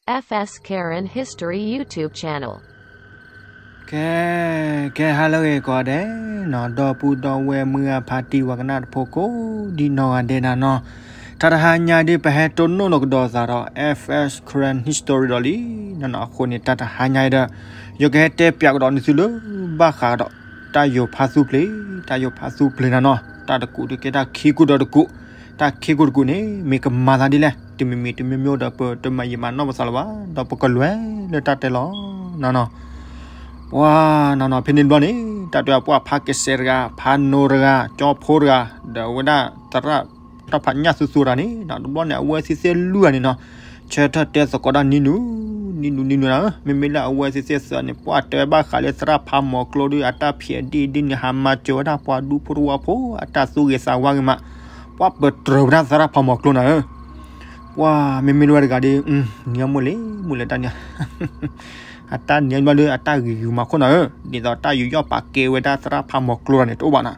F S Karen History YouTube channel. ကဲ ကဲ ဟါလၢအဂ့ၤကိးဂၤဒဲးနီၤ, ဒီပုၢ်ဒီဝဲၢ်မုၢ်ဂၤဖါတံၢ် ပှၤကနၣ်တဖိကိးဒံနီၢ်ဂၤဒဲးနီၤ, တၢ်တဟါညါဒ်ပဟဲတိၢ်နီၣ်လီၤကဒီးသးဒီး F S Karen History ဒီးလံနီၤ, အဃိန့ၣ် တၢ်တဟါညါဒီး ယကဟဲတဲပၠးကဒီးနသုလၢဘၣ်ဃးဒီး တၢ်ယိၤဖးသူပျ့ၤ, တၢ်ယိၤဖးသူပျ့ၤနၤနီၤ, တၢ်တကူးဒ်ကဲတၢ်ခံကူးဒီးတကူး, တၢ်ခံကူးတကူးန့ၣ် မ့ၢ်ကမၤသးဒ်လဲၣ်, တမံၤမံၤတမံၤမံၤဒီး ပတမၤယံာ်မၤနီၢ်ပသးလၢၤဘၣ်, ဒီးပကလဲၤလၢတၢ်တဲလီၤနီၤနီၤ. ပှၤနီၤနီၤ ဖဲန့ၣ်တဘျီန့ၣ် တၢ်တဲပှၤဖးကစဲးတဂၤ, ဖးနိတဂၤ, ကၠီဖိတဂၤ, ဒီးအဝဲဒၣ်သရၣ် တၢ်ဖးညၣ်သူသူတဂၤန့ၣ်နီၤ, တဘျီန့ၣ် အဝဲသ့ၣ်သ့ၣ်လွံၢ်ဂၤန့ၣ်နီၤ, ဆၢထၢၣ်တဲသကိးတၢ်နံၤနုၤ, နံၤနုၤနံၤနုၤနၤဧၢ, မ့မ့ၢ်လၢအဝဲသ့ၣ်သ့ၣ်သၢန့ၣ် ပှၤတဲဘၣ်ဃးလၢသရၣ်ဖးမီၤကျိဒီး အတၢ်ဖံးအဒံၣ်ဒ်န့ၣ် ဟးမၤစၢၤဝဲဒၣ်ပှၤဒူဖိတဝီဖိ အတၢ်သူၣ်ဂ့ၤသးဝါဂ့ၤမး, ပှၤပတြၢၤဝဲဒၣ်သရၣ်ဖးမီၤကျိနၤဧၢ. ပှၤမ့မ့ၢ်လၢဝဲတဂၤဒီး နံၤမူလ့ၤမူလ့ၤတၢ်န့ၣ် အတၢ်န့ၣ်ဘျီဒီး အတၢ်ဂ့ၤဂ့ၤမးခိၣ်နၤဧၢ, ဒ်သိးတၢ်ယူးယီၣ်ပာ်ကဲဝဲဒၣ်သရၣ်ဖးမီၤကျိတဂၤန့ၣ် တအိၣ်ဘၣ်နၤ.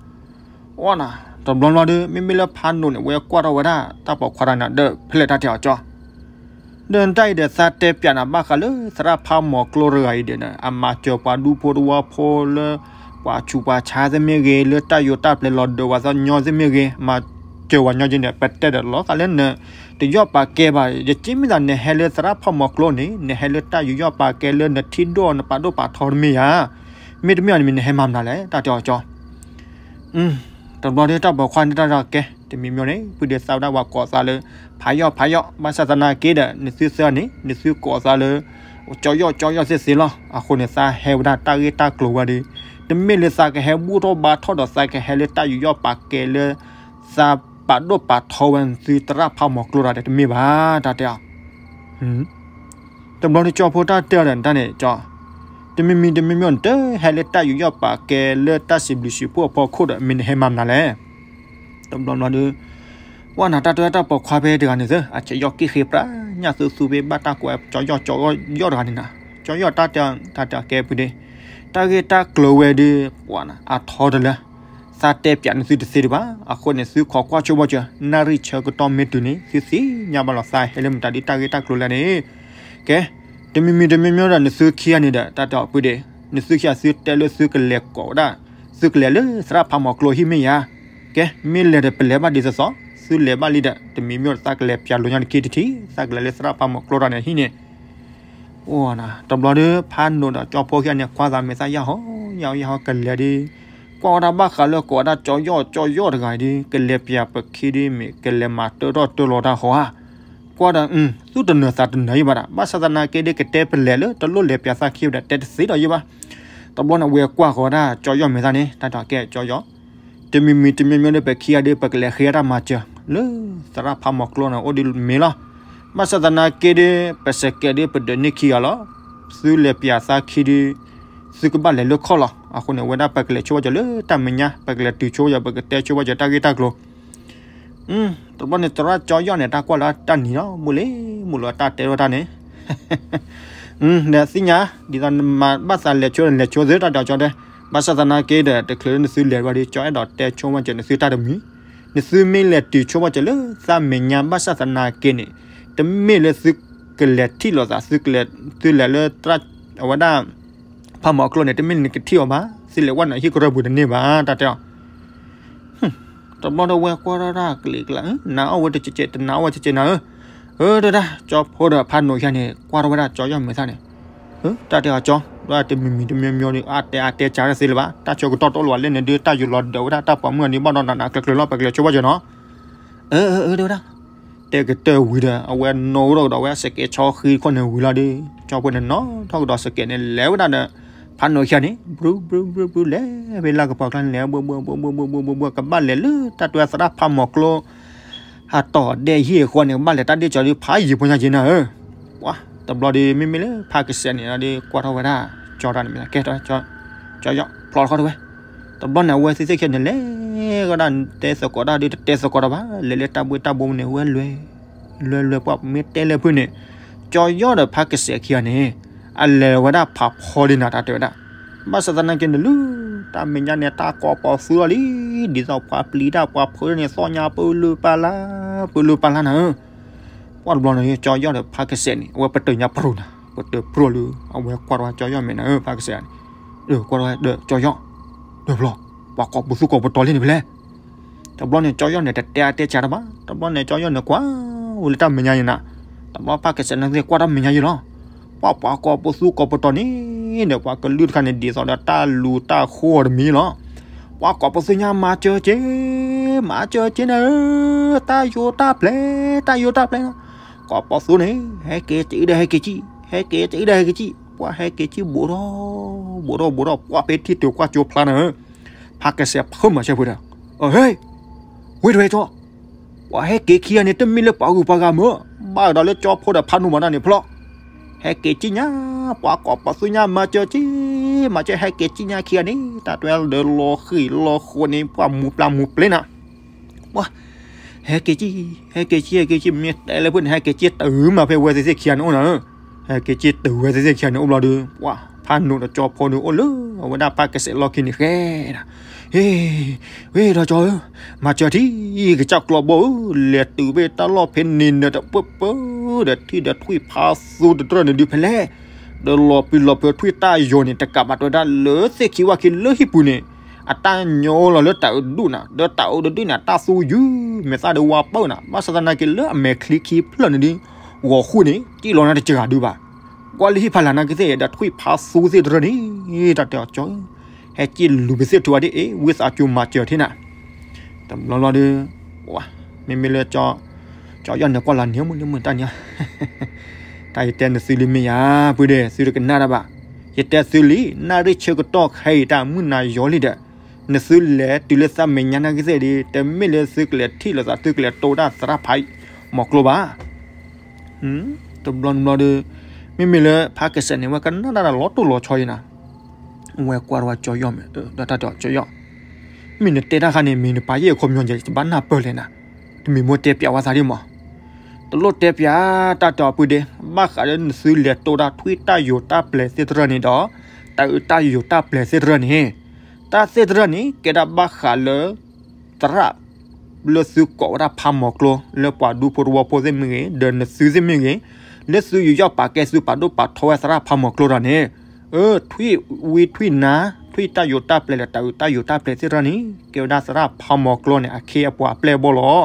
အိၣ်နၤ, တဘျီဘျီဒီး မ့မ့ၢ်လၢဖးနိန့ၣ် ဝဲကွၢ်ထီၣ်ဝဲဒၣ်တၢ်ပိာ်ခွါတဂၤန့ၣ် ဒီးဖဲလဲၣ်တၢ်တဲအီၤကၠီ ဒီးတၢ်အံၤဒီး သးတဲပၠးနၤဘၣ်ဃးလၢသရၣ်ဖးမီၤကျိတဂၤအံၤဒီး အမၤစၢၤပှၤဒူဖိတဝီဖိလၢ ပှၤဆူးပှၤဆါသ့ၣ်မ့ၢ်ဂ့ၤ, လၢတၢ်ယိၤတၢ်ပျဲၤလီၤဒၢးဝဲသ့ၣ်ညီသ့ၣ်မ့ၢ်ဂ့ၤ, မၤစၢၤဝဲညီက့န့ၣ် ပတဲဒီးလီၤဂာ်လၢန တယူးယီၣ်ပာ်ကဲဘၣ်, ယက့မ့ၢ်သးနဟဲလၢသရၣ်ဖးမီၤကျိန့ၣ် နဟဲလၢတၢ်ယူးယီၣ်ပာ်ကဲလၢနထံၣ်ဒိၣ်နပာ်ဒိၣ်ပာ်ထီတမ့ၢ်ဧါ. မ့တမ့ၢ်အီၤန့ၣ်မ့ၢ်နဟဲမၤမနုၤလဲၣ် တၢ်တဲအီၤကၠီ တဘျီဒီးတၢ်ပိာ်ခွါန့ၣ်တၢ်တဲအီၤကဲ တမံၤမံၤန့ၣ် ဖုဒုးသးဝဲဒၣ်ပှၤကိးသးလၢ ဖးယီၣ်ဖးယီၣ်, ဘၣ်ဆၣ်သနာ်က့ဒီး နသုသၢန့ၣ် နသုကိးသးလၢ ကၠီယီၣ်ကၠီယီၣ်သ့ၣ်သ့လီၤ. အဃိန့ၣ် သးဟဲဝဲဒၣ်တၢ်ဂ့ၢ်တၢ်ကျိၤဝဲဒီး တမ့ၢ်လၢသးကဟဲဘူၣ်ထီၣ်ဘါထီၣ်ဒီး သးကဟဲလၢတၢ်ယူးယီၣ်ပာ်ကဲလၢ သးပာ်ဒိၣ်ပာ်ထီဝဲနသုသရၣ်ဖးမီၤကျိတဂၤဒီး တမ့ၢ်ဘၣ် တၢ်တဲအီၤ တဘျီဒီးကၠီဖိတၢ်တဲအီၤဒီးတၢ်န့ၣ်ကၠီ တမံၤမံၤတမံၤမံၤန့ၣ် တဟဲလၢတၢ်ယူးယီၣ်ပာ်ကဲလၢတၢ်စံးဘျုးစံးဖှိၣ်အဖီခိၣ်ဒီး မ့ၢ်နဟဲမၤမနုၤလဲၣ်. တဘျီဘျီဒီး ပှၤနၤတၢ်တဲတၢ်ပိာ်ခွါဖဲတဂၤန့ၣ်သၢ အကၠီယီၣ်က့ၢ်ဃ့ပြးညၣ်သူသူဖဲဘၣ်တၢ်ကိးကၠီယီၣ်ကၠီယီၣ်တဂၤန့ၣ်နၤ, ကၠီယီၣ်တၢ်တဲတၢ်တဲကဲဖုဒ့ တၢ်ဂ့ၢ်တၢ်ကျိၤဝဲဒီး ပှၤနၤအထီတလၢ သးတဲပၠးနသုတသ့ဒံးဘၣ်. အဃိန့ၣ် သုခိးကွၢ်ဆိဘၣ်စၢၤ နၣ်ရံၣ်ဆၢကတီၢ်မ့ၢ်တုၤန့ၣ် သုသ့ၣ်ညါဘၣ်လီၤ သးဟဲလၢမတၤဒ်တၢ်ဂ့ၢ်တၢ်ကျိၤလဲၣ်န့ၣ်. ကဲ, တမံၤမံၤတမံၤမံၤဒီး နသုခံဂၤန့ၣ်ဒီး တၢ်တဲအီၤဖုဒ့, နသုခံဂၤသုတဲလၢသုကလဲၤကိးဝဲဒၣ်, သုကလဲၤလၢသရၣ်ဖးမီၤကျိဟံၣ်မ့ၢ်ဧါ. ကဲ, မ့ၢ်လဲၤဒီးပလဲၤဘၣ်ဒ်သိးသိး, သုလဲၤဘၣ်လံဒီး တမံၤမံၤဒီး သးကလဲၤပၠးလိာ်ညါတက့ၢ်တထံၣ်, သးကလဲၤလၢသရၣ်ဖးမီၤကျိတဂၤန့ၣ်ဟံၣ်န့ၣ် အိၣ်နၤ, တဘျီဒီး ဖးနိဒီးကၠီဖိခံဂၤန့ၣ် ကွၢ်သးမဲာ်သၣ်ယၢ်ဟီ ယၢ်ဟီ ယၢ်ဟီ ကလဲၤဒီး ကွၢ်ဝဲဒၣ်ဘၣ်ဃးလၢကိးဝဲဒၣ်ကၠီယီၣ်ကၠီယီၣ်တဂၤဒီး ကလဲၤပၠးပခံဒီး မ့ၢ်ကလဲၤမၤတၢထီၣ်တၢလီၤတၢ်ဟီဧါ. ကွၢ်ဒီး သုတနၢၤသးတနၢၤယံၤဘၣ်ဒၣ်, ဘၣ်ဆၣ်သနာ်က့ဒီး ကတဲပလဲၤလၢတလိၣ်လဲၤပၠးသးခံဝဲဒီး တဲတသ့ဒီးယံၤဘၣ်. တဘျီန့ၣ် ဝဲကွၢ်ဃီၤဝဲဒၣ်ကၠီယီၣ်မဲာ်သၣ်န့ၣ် တၢ်တဲအီၤကဲကၠီယီၣ်, တမံၤမံၤတမံၤမံၤဒီး ပခံဂၤဒီး ပကလဲၤဃ့တၢ်မၤစၢၤ လၢသရၣ်ဖးမီၤကျိန့ၣ် အိၣ်ဒ်မ့ၢ်လီၤ. ဘၣ်ဆၣ်သနာ်က့ဒီး ပစကဲးဒီး ပဒၢးန့ၢ်ခံဂၤလီၤ. သုလဲၤပၠးသးခံဒီး သုကဘၣ်လဲၤလၢခီၣ်လီၤ. အဃိန့ၣ် ဝဲဒၣ်ပကလဲၤဆိဘၣ်စၢၤလၢတၢ်မဲာ်ညါ, ပကလဲၤတုၤဆိဘၣ်စၢၤ, ပကတဲဆိဘၣ်စၢၤတၢ်ဂ့ၢ်တၢ်ကျိၤ တဘျီန့ၣ် သရၣ်ကၠီယီၣ်န့ၣ် တၢ်ကွၢ်လၢတၢ်နံၤလီၤ, မုၢ်လ့ၤမုၢ်လီၤ တၢ်တဲထီၣ်တၢ်န့ၣ် ဒီးသ့ၣ်ညါ ဒ်သိးနမၤဘၣ်သးလဲၤဆိန့ၣ် လဲၤဆိသ့တၢ်တဲအီၤကၠီတဲ, ဘၣ်ဆၣ်သနာ်က့ဒီး တချုးလၢနသုလဲၤဘၣ်ဒီး ကၠီအဲၣ်ဒိးတဲဆိဘၣ်စၢၤနသုတၢ်တမံၤ, နသုမ့ၢ်လဲၤတုၤဆိဘၣ်စၢၤလၢသးမဲာ်ညါ ဘၣ်ဆၣ်သနာ်က့န့ၣ် တမ့ၢ်လၢသုကလဲၤထံၣ်လိာ်သး, သုလဲၤလၢသရၣ် အဝဲဒၣ် ဖးမီၤကျိန့ၣ် တမ့ၢ်နကထံၣ်အီၤဘၣ်, သုလဲၤဝဲန့ၣ်ဟံၣ်ကရၢၢ်ပူၤတန့ၢ်ဘၣ် တၢ်တဲအီၤ တဘျီဒီးဝဲကွၢ်ထီၣ်တၢ်ကလံၤကျါ, နအီၣ်ဝဲတကဲးကဲး တနၤအီၣ်ဝဲတကဲးနၤဧၢ, အၢ တဒၣ် ကၠီဖိဒီးဖးနိခံဂၤန့ၣ် ကွၢ်ထီၣ်ဝဲဒၣ်ကၠီယီၣ်မဲာ်သၣ်န့ၣ်, တၢ်တဲအီၤကၠီ, တမံၤမံၤတမံၤမံၤဒီး အတဲအတဲကးတသ့လၢၤဘၣ်, တၢ်ဆၢကတီၢ်တအိၣ်လၢၤဘၣ်, လၢန့ၣ်ဒုး တၢ်ယူၤလီၤဒၢးဝဲဒၣ်တၢ်ပိာ်မုၣ်အီၤဒုး ဘၣ်ဒီးနးနးကျၢၤကျၢၤလီၤ, ပကလဲၤဆိဘၣ်စၢၤနီၤ. အၢ အၢ အၢ တဲဝဲဒၣ် တဲကတၢၢ်ဝံၤဒီး အဝဲနိထီၣ်ကဒီးဝဲစကဲးဆီဃံခိၣ်န့ၣ်ဝံၤလီၤဒီး ကၠီဖိန့ၣ်နီၣ်ထီၣ်ကဒီးစကဲးန့ၣ် လဲၤဝဲဒၣ်ဒီး ဖးနိခံဂၤန့ၣ် ဘြူၤဘြူၤဘြူၤဘြူၤ လဲၤဖဲလၢကပီၤကျါန့ၣ် လဲၤဘှီဘှီဘှီဘှီဘှီဘှီဘှီ ကဘၣ်လဲၤလၢတၢ်တွဲသရၣ်ဖးမီၤကျိ ဟးတီၢ်ဒဲဟံၣ်အဃိန့ၣ် ကဘၣ်လဲၤတၢ်ဒ့ၣ်ကၠီၤဒုး ဖးယံၤဖိညါက့ၤနၤဧၢ, ပှၤတဘျီဒီး မ့မ့ၢ်လၢဖးကစဲးန့ၣ်ဒီး ကွၢ်ထီၣ်ဝဲဒၣ် ကၠီတၢ်န့ၣ်မ့ၢ် ကဲ ကၠီယီၣ် ဖျီတခီတဝဲ, တဘျီန့ၣ် အဝဲသ့ၣ်သ့ၣ်ခံဂၤန့ၣ် လဲၤကဒီး တဲသကိးတၢ်ဒီး တတဲသကိးတၢ်ဘၣ်, လဲၤလၢတၢ်ဘှ့တၢ်ဘှီန့ၣ် ဝဲလွဲ လွဲလွဲ ပှၤမ့ၢ်တဲလၢဖုန့ၣ် ကၠီယီၣ်ဒီးဖးကစဲးခံဂၤန့ၣ် အလဲၤဝဲဒၣ်ဖးဖီဒံးနၤ တၢ်တဲဝဲဒၣ်, ဘၣ်ဆၣ်သနာ်က့န့ၣ်လၢ တၢ်မဲာ်ညါန့ၣ် တၢ်ကိးပီၤသူလီၤလံ, ဒ်သိးပှၤပျံၤတၢ်ပှၤဖုးန့ၣ် သီၣ်ညါပလုၢ်ပာ်လၢ် ပလုၢ်ပာ်လၢ်နၤဧၢ, ပ ပှၢ်တဘျီန့ၣ် ကၠီယီၢ်ဒီးဖါကစဲးန့ၣ် အဝဲပတုာ်ညါပရိၤနၤ, ပတုာ်ပရိၤလၢ အဝဲကွၢ်တဝဲကၠီယီၢ်မဲာ်နၤဧၢ ဖါကစဲးန့ၣ်, ကွၢ်တဝဲဒီးကၠီယီၢ်, ဒီးဘျီ, ပှၤကိးပသူကိးပတီၤလံန့ၣ်ဖဲလဲၣ်. တဘျီန့ၣ် ကၠီယီၢ်န့ၣ် တတဲအါတဲဆါတဘၣ်, တဘျီန့ၣ် ကၠီယီၢ်န့ၣ် ကွၢ်ဝဲလၢတၢ်မဲာ်ညါန့ၣ်နၤ, တဘျီဖါကစဲးန့ၣ်သ့ၣ်ကွၢ်တၢ်မဲာ်ညါယံၤလီၤ. ပှၤပှၤကိးပသူကိးပတီၤန့ၣ် ဒီးပှၤကလုာ်တခါန့ၣ် ဒ်သိးဒီးတၢ်လူၤတၢ်ဃိတမံၤလီၤ. ပှၤကိးပသူညါ မၤစၢၤက့ၤ, မၤစၢၤက့ၤနၤဧၢ, တၢ်ယိာ်တၢ်ပျဲၤ, တၢ်ယိာ်တၢ်ပျဲၤ, ကိးပသူန့ၣ် ဟဲက့ၤက့ၤဒီးဟဲက့ၤက့ၤ, ဟဲက့ၤက့ၤဒီးဟဲက့ၤက့ၤ, ပှၤဟဲက့ၤက့ၤဘူးဒီး ဘူးဒီးဘူးဒီး ပှၤဖဲထံၣ်တုၤကွၢ်ကၠိဖျါနၤဧၢ, ဖါကစဲးဖုးမၤစၢၤဖုးဒီး, ဟ့ၣ်, ဝ့ၢ်တဝဲကၠီ ပှၤဟဲက့ၤခံဂၤန့ၣ် တမ့ၢ်လၢပှၤဂုၤပှၤဂၤမၢ်, ဘၣ်ဒီးလၢကၠီဖိဒီးဖးနူးမၤတၢ်န့ၣ်ဖျီၣ်, ဟဲက့ၤက့ၤညါ, ပှၤကိးပသူညါ မၤစၢၤက့ၤ, မၤစၢၤ ဟဲက့ၤက့ၤညါခံဂၤန့ၣ် တၢ်တဲလၢလီၤဃံၤလီၤဃိန့ၣ် ပှၤမူၤပျၢ်မူၤပျဲၤနၤ, ပှၤ ဟဲက့ၤက့ၤ, ဟဲက့ၤက့ၤ ဟဲက့ၤက့ၤ မ့ၢ်တဲလၢဖုန့ၣ် ဟဲက့ၤက့ၤတုၤမးဖဲဝဲသ့ၣ်သ့ၣ်ခံဂၤန့ၣ်အိၣ်နၤဧၢ, ဟဲက့ၤက့ၤတုၤဝဲသ့ၣ်သ့ၣ်ခံဂၤန့ၣ်အိၣ်ဘျီဒီး ပှၤဖးနူးဒီးကၠီဖိဒီးအိၣ်လၢအဝဲဒၣ်ဖါကစဲးလီၢ်ခံန့ၣ်ဃဲနၤ, ဟ့ၣ်, ဝ့ၢ်ဒီးကၠီဧၢ, မၤစၢၤထံ ကစၢ်ကျီဘီဧၢ, လဲၤတုၤဖဲတၢ်လီၢ်ဖဲန့ၣ်နၢၤတပၢၢ်ပၢၢ်ဒီးထံၣ်ဒီးထွံၣ်ဖးသူတတြၢၢ်န့ၣ်ဒုးဖဲလဲၣ်, ဒီးလီၤပျံၤလီၤဖုးထွံၣ်တၢ်ယိာ်န့ၣ် တကးဘၣ်တဲဝဲဒၣ်လၢသ့ၣ်ခံဝၣ်ခံလၢဟံၣ်ပူၤန့ၣ် အတၢ်ညီလီၤလၢတၢ်အုးဒူၣ်နၤ, ဒီးတၢ်အုးတဒူၣ်န့ၣ် အတၢ်သူယုၢ်မဲာ်သၣ်ဒီးဝါပၢၢ်နၤ, ဘၣ်ဆၣ်သနာ်က့လၢအမဲာ်ချံခံဖျၢၣ်န့ၣ်ဒုး ဂီၤဃုာ်န့ၣ် စံၣ်လီၤနၤတစှၤဒုးဘၣ်, ကွၢ်လၢဟံၣ်ဖးလၢ်နာ်က့သ့ၣ်ဒီးထွံၣ်ဖးသူသ့ၣ်တရၢန့ၣ် တၢ်တဲအီၤကၠီဧၢ, ဟဲစံၣ်လူၤပသ့ၣ်ထူအဒ့ၣ်အ့ၣ် ဝံသးစူၤမၤစၢၤထံနၤ, တဘျီဘျီဒီး မ့မ့ၢ်လၢ ကၠီယီၢ်န့ၣ်ကွၢ်လီၤန့ၢ်မုၢ်န့ၢ်မုၢ်တၢ်န့ၣ်, တၢ်ယတဲနသုလံမ့ၢ်ယၤ, ပုၢ်ဒ့ၣ် သုတကနၣ်တၢ်ဘၣ်, ယတဲသုလံ, နၣ်ရံၣ်ဆၢကတီၢ်ခဲအံၤတၢ်မုၢ်နၤယီၤလံဒီး, နသုလဲၤတုၤလၢသးမဲာ်ညါနာ်က့သ့ၣ်ဒီး တမ့ၢ်လၢသုကလဲၤထံၣ်လိာ်သး သုကလဲၤတိၢ်ဝဲဒၣ်သရၣ်ဖးမီၤကျိဘၣ်. တဘျီတဘျီဒီး မ့မ့ၢ်လၢဖါကစဲးန့ၣ် ဝဲကနၣ်တၢ်လီၤတိၢ်လီၤဆီအံၤနၤ, ဝဲကွၢ်တဝဲကၠီယီၢ်မဲာ် ဒီးတၢ်တဲအီၤကၠီယီၢ်, မ့ၢ်နတဲတၢ်ခါန့ၣ် မ့ၢ်နပာ်ယဲၢ်အခီပညီယဲၢ် ယဘၣ်နၢ်ပၢၢ်လဲၣ်နၤ, တမ့ၢ်မိၢ်တဲပျးဝဲသးဒ်မး, တလိၣ်တဲပျး တၢ်တဲအီၤပုၢ်ဒ့ၣ်, ဘၣ်ဃးလၢနသုလဲၤတိၢ်တၢ်ထွံၣ်တၢ်ယိာ်တၢ်ပျဲၤသ့ၣ်တရၢန့ၣ်ဒီး တၢ်အုးတၢ်ယိာ်တၢ်ပျဲၤသ့ၣ်တရၢန့ၣ် တၢ်သ့ၣ်တရၢန့ၣ် ကဲဒၣ်ဘၣ်ဃးလၢ သရၣ် လၢသုကိးဝဲဒၣ်ဖးမီၤကျိ လၢပှၤဒူဖိတဝီဖိသ့ၣ်မ့ၢ်ဂ့ၤ, ဒီးနသုသ့ၣ်မ့ၢ်ဂ့ၤ, လၢသုယူးယီၣ်ပာ်ကဲသုပာ်ဒိၣ်ပာ်ထီဝဲသရၣ်ဖးမီၤကျိတၢ်န့ၣ်, အၢ ထွံၣ်ဝံထွံၣ်နါ, ထွံၣ်တၢ်ယိာ်တၢ်ပျဲၤလၢတၢ်အုးတၢ်ယိာ်တၢ်ပျဲၤသ့ၣ်တရၢန့ၣ် ကဲဝဲဒၣ်သရၣ်ဖးမီၤကျိန့ၣ် အခ့အပှၤအပျဲၢ်အဘီၣ်လီၤ.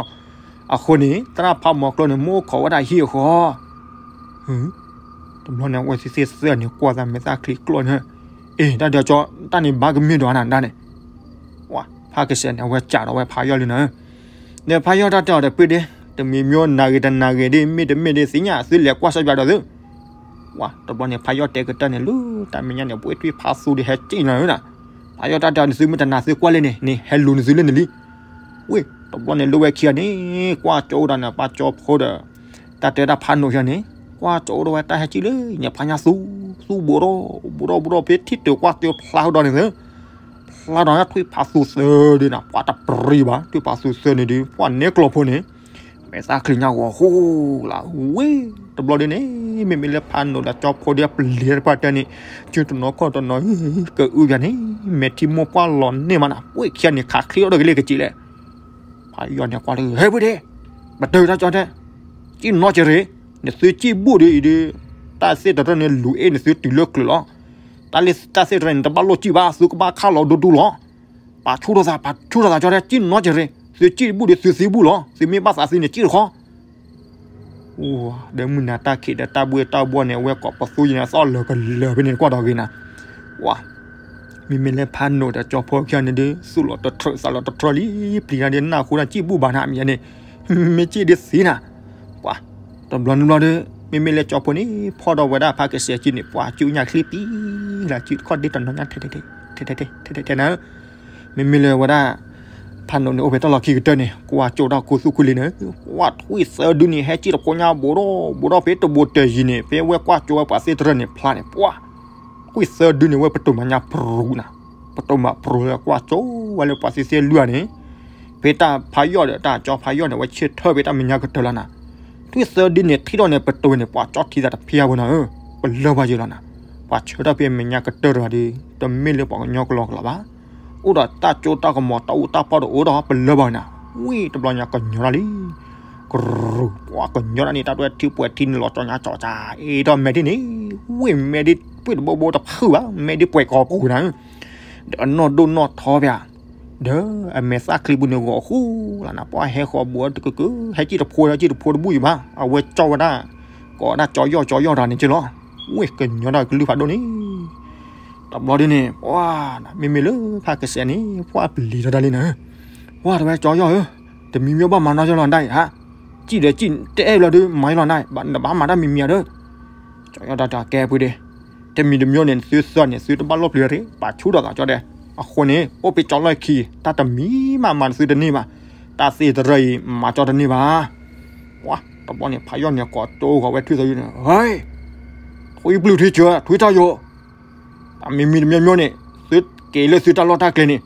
အဃိန့ၣ် သရၣ်ဖးမီၤကျိန့ၣ် မ့ၢ်အိၣ်ခိးဝဲဒၣ်ဟံၣ်အဃီ တဘျီန့ၣ် အဝဲသ့ၣ်သ့ၣ်သၢန့ၣ် ကွၢ်သးမဲာ်သၣ်ချံကျိန့ၣ်, အ့ တၢ်ဒ်ကၠီ တၢ်န့ၣ်ဘၣ်ကမ့ၢ်ဒီးနၤဒၣ်န့ၣ်, ဝဲ ဖးကစဲးန့ၣ် အဝဲစံးဒီးဝဲဖးယီၢ်လံနၤ, ဒီးဖးယီၢ်တၢ်တဲအီၤဒီးပုၢ်ဒ့ၣ်, တမံၤမံၤနၤဂ့ၤတနၤဂ့ၤဒ် မ့ၢ်တမ့ၢ်ဒ်သ့ၣ်ညါ သုလဲၤကွၢ်စီပျးဒီးသု ဝဲ တဘျီန့ၣ် ဖးယီၢ်တဲကတၢၢ်န့ၣ် လၢတၢ်မဲာ်ညါန့ၣ် ပှ့ၤထွံၣ်ဖးသူဒီးဟဲစံၣ်လီၤနၤ, ဖးယီၢ်တၢ်တဲအီၤန့ၣ် သုမ့ၢ်တနာ်သုကွၢ်လံန့ၣ် န့ၣ်ဟဲလူၤနသုလၢနလံ ဝ့ၢ် တဘျီန့ၣ် လၢဝဲခံဂၤန့ၣ် ကွၢ်ကၠိဒီးန့ၣ် ပှၤကၠိဖိဒီး တၢ်တဲတၢ်ဖးနိးခံဂၤန့ၣ် ကွၢ်ကၠိဒီးဝဲတၢ်ဟဲစံၣ်လၢညါဖးညါသူ သူဘူးဒီး ဘူးဒီးဘူးဒီး ဖဲထံၣ်တုၤကွၢ်ကၠိဖျါဒီးန့ၣ်သၢ ဖျါဒီးထွံၣ်ဖးသူသၢဒုးန့ၣ် ပှၤတပြံဘၣ် ထွံၣ်ဖးသူသၢန့ၣ်ဒုး ပှၤနဲကျိဖိန့ၣ် မဲာ်သၣ်ချံညါဂီၤဟူလၢဝ့ၢ် တဘျီဒ်န့ၣ် မ့မ့ၢ်လၢဖးနိးဒီးကၠိဖိဒီးပျံၤတပှၢ်တၢၢ်န့ၣ် ကၠိတနီၤခီၣ်တနီၤ ကအုပၠးန့ၣ် မဲာ်ထံမိၢ်ပှၢ်လီၤန့ၢ်မးနၤ ဝ့ၢ်ခံဂၤန့ၣ်ခးချ့အီၤဒီးကလဲၤကစံးလဲၣ် ဖးယီၢ်န့ၣ်ကွၢ်လၢ ဟဲပုၢ်ဒ့ၣ်, ပတုာ်တၢ်ကၠီတဲ, စံၣ်နီၤက့ၤရ့ၣ်, နသုစံၣ်ဘူၣ်ဒီးအံၤဒီး, တၢ်သ့ၣ်တရၢန့ၣ်လူၤအ့ၣ်နသုတုၤလၢကျၢၤလီၤ. တၢ်လၢတၢ်သ့ၣ်တရၢန့ၣ် တဘၣ်လိၣ်စံၣ်ဘၣ် သုကဘၣ်ခးလီၤဒိဒူလီၤ. ပာ်ဆူၣ်ထီၣ်သး ပာ်ဆူၣ်ထီၣ်သးကၠီတဲ စံၣ်နီၤက့ၤရ့ၣ်, သုစံၣ်ဘူၣ်ဒီးသုသံဘူၣ်လီၤ. သုမ့ၢ်ဘၣ်သးသံန့ၣ်စံၣ်တခီ ဒီးမုၢ်နၤတၢ်ခံးဒီးတၢ်ဘှ့ၣ်တၢ်ဘှီၣ်န့ၣ် အဝဲကိးပသူယံၤန့ၣ် သီၣ်လၢာ်ကလၢာ်ဖဲန့ၣ်တကွၢ်ဒီးဂ့ၤနၤ, ဝဲ, မ့မ့ၢ်လၢဖးနိးဒီးကၠီဖိခံဂၤန့ၣ်ဒုး သူၣ်လီၤတထြၢးသးလီၤတထြၢးလံ, ပျံၤတၢ်ဒ်နၢ်ဟူတၢ်စံၣ်ဘူၣ်ဘၣ်နၤမ့ၢ်န့ၣ်, မ့ၢ်စံၣ်ဒ်သ့နၤ, ပှၤ, တဘျီနဘျီဒီး မ့မ့ၢ်လၢကၠီဖိန့ၣ် ဖီၣ်ဒီးဝဲဒၣ်ဖးကစဲးကံန့ၣ် ပှၤစူညါချံပံၤလၢ် စံၣ်တခီဒ်တနီၤညါ ထဲထဲထဲထဲထဲနၤ မ့မ့ၢ်လၢဝဲဒၣ် ဖးနိးန့ၣ် အိၣ်ဖဲတၢ်လီၢ်ခံကတၢၢ်န့ၣ် ကွၢ်ကၠိတၢ်ခူသူၣ်ခူလံၤန့ၣ် ဝဲထွံၣ်သၢဒုန့ၣ် ဟဲစံၣ်တခီညါဘူးဒီး ဘူးဒီးဖဲတဘူးတယံၤန့ၣ် ဖဲဝဲကွၢ်ကၠိဝဲပှၤသ့ၣ်တရၢန့ၣ်ဖျါန့ၣ် ပှၤ, ထွံၣ်သၢဒုန့ၣ် ဝဲပတိၢ်မၤညါပြူၤနၤ, ပတိၢ်မၤပြူၤလၢကွၢ်ကၠိဝဲလၢပှၤသ့ၣ်သ့ၣ်လွံၢ်ဂၤန့ၣ်, ဖဲတၢ်ဖးယီၢ်ဒီးတၢ်ကၠီဖးယီၢ်န့ၣ် ဝဲဆၢထၢၣ်ဖဲတၢ်မဲာ်ညါကတၢၢ်လီၤနၤ, ထွံၣ်သၢဒုန့ၣ် ထံၣ်ထီၣ်န့ၣ် ပတိၢ်န့ၣ် ပှၤကၠီထံသးတဖၠါဖိနၤဧၢ, ပလၢၢ်ဘၣ်ယံၤလီၤနၤ, ပှၤဆၢထၢၣ်ဖဲမဲာ်ညါကတၢၢ်တဂၤဒီး တမ့ၢ်လၢပှၤကညီကလီကလီဘၣ် အိၣ်ဒီးတၢ်စိတၢ်ကမီၤတၢ်အူတၢ်ပီၢ်တအိၣ်ဒီးပလၢၢ်ဘၣ်နၤ, ဝံၤတဘျီညါကညီၤထီၣ်လံ. ကရူၢ် ပှၤကညီဒၣ်န့ၣ် တၢ်တွဲထံပှဲၤထံန့ၣ်လီၤ ကၠီညါကၠီကၠါ အ့ၣ်ဒီးမဲာ်ဒ်န့ၣ် ဝ့ၢ်မဲာ်ဒ်ပှ့ၢ်တဘိဘိတဖုဘၣ် မဲာ်ဒ်ပှဲၤကီၤပူၤနၤ ဒီးအနီၢ်ဒိၣ်နီၢ်ထီဖဲဧါ ဒီးအမဲာ်သၣ်ချံပူၤန့ၣ်ဂီၤဃူလီၤနၤ ပှၤဟဲဃီၤဘူးတကက ဟဲစံၣ်တဖိဒီးစံၣ်တဖိတဘူၣ်အံၤဘၣ် အဝဲကၠီဝဲဒၣ် ကိးဝဲဒၣ်ကၠီယီၢ်ကၠီယီၢ်တၢ်န့ၣ်က့လီၤ ဝ့ၢ်ကညီဒၣ်ကလုၢ်ဖးဒိၣ်န့ၣ် တဘျီဒ်န့ၣ် ပှၤ မ့မ့ၢ်လၢဖးကစဲးန့ၣ် ပှၤပျံၤထီၣ်တၢ်လံနၤ ပှၤတဝဲကၠီယီၢ်ဧၢ တမံၤမံၤဘၣ်မၤနီၢ်ကၠီလီၤ ဒၣ်အံၤဟါ စံၣ်ဒီးစံၣ်တအဲၣ်ဘျီဒုး မၤလီၤနၤ နဘၣ်မၤတၢ်မံၤမံၤဧါဒီး ကၠီယီၢ်တၢ်တၢ်ကဲပှ့ၤဒ့ တမံၤတမံၤန့ၣ် သုသၢန့ၣ် သုတဘၣ်လိၣ်ပျံၤရ့ ပာ်ဆူၣ်ထီၣ်သးကၠီဒဲး အဃိန့ၣ် အိၣ်ဖဲကၠီလီၢ်ခံ တၢ်တမံၤမးမၤသုတန့ၢ်ဘၣ် တၢ်သ့တရၢအံၤ မၤကၠီတန့ၢ်ဘၣ် ပှၤ တဘျီန့ၣ် ဖးယီၢ်န့ၣ် ကိးတိၢ်ဃီၤဝဲထွံၣ်သၢဒုန့ၣ် ဟဲ ထွံၣ်ပျုၢ်ထွံၣ်စၢၤ ထွံၣ်တၢ်ယိာ် တၢ်မံၤမံၤတမံၤမံၤန့ၣ် သုက့ၤလၢသုတၢ်လီၢ်တၢ်ကျဲန့ၣ်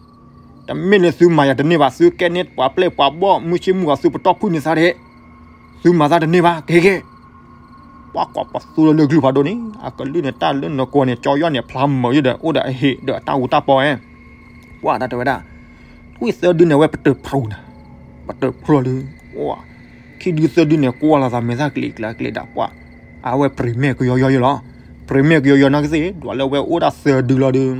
တမ့ၢ်လၢသုမၤယၤတန့ၢ်ဘၣ် သုကဲန့ၢ်ပှၤပျဲၢ်ပှၤဘီၣ် မုၢ်ဆ့ၣ်မုၢ်ဂီၤသုပတီၢ်ဖုၣ်န့ၢ်သးဒဲး သုမၤသးတန့ၢ်ဘၣ် က့ၤက့ၤ ပှၤကိးပသူလၢလၢၢ်ကလုၢ်ဖးဒိၣ်န့ၣ် အကလုၢ်န့ၣ် တၢ်လၢနကိးန့ၣ် ကၠီယီၢ်န့ၣ် ဖျါမၢၤယုၢ်ဒီး အိၣ်ဒီးအဟံၣ်ဒီးအတၢ်အူတၢ်ပီအဲ ပှၤတၢ်တဲဝဲဒၣ် ထွံၣ်သၢဒုန့ၣ် အဝဲပတၢၢ်ဖျိနၤ ပတၢၢ်ဖျိလၢ ခံဒုသၢဒုန့ၣ် ကွၢ်လီၤသးမဲာ်သၣ်ကျ့ကျါကျ့ဒၣ်ပှၤ အဝဲပရံးမဲာ်ကယီယီယဲလီၤ ပရံးမဲာ်ကယီယီနီၢ်ကသ့ၣ် ဒွးလၢအဝဲအိၣ်ဒၣ်သၢဒုလီၤဒီး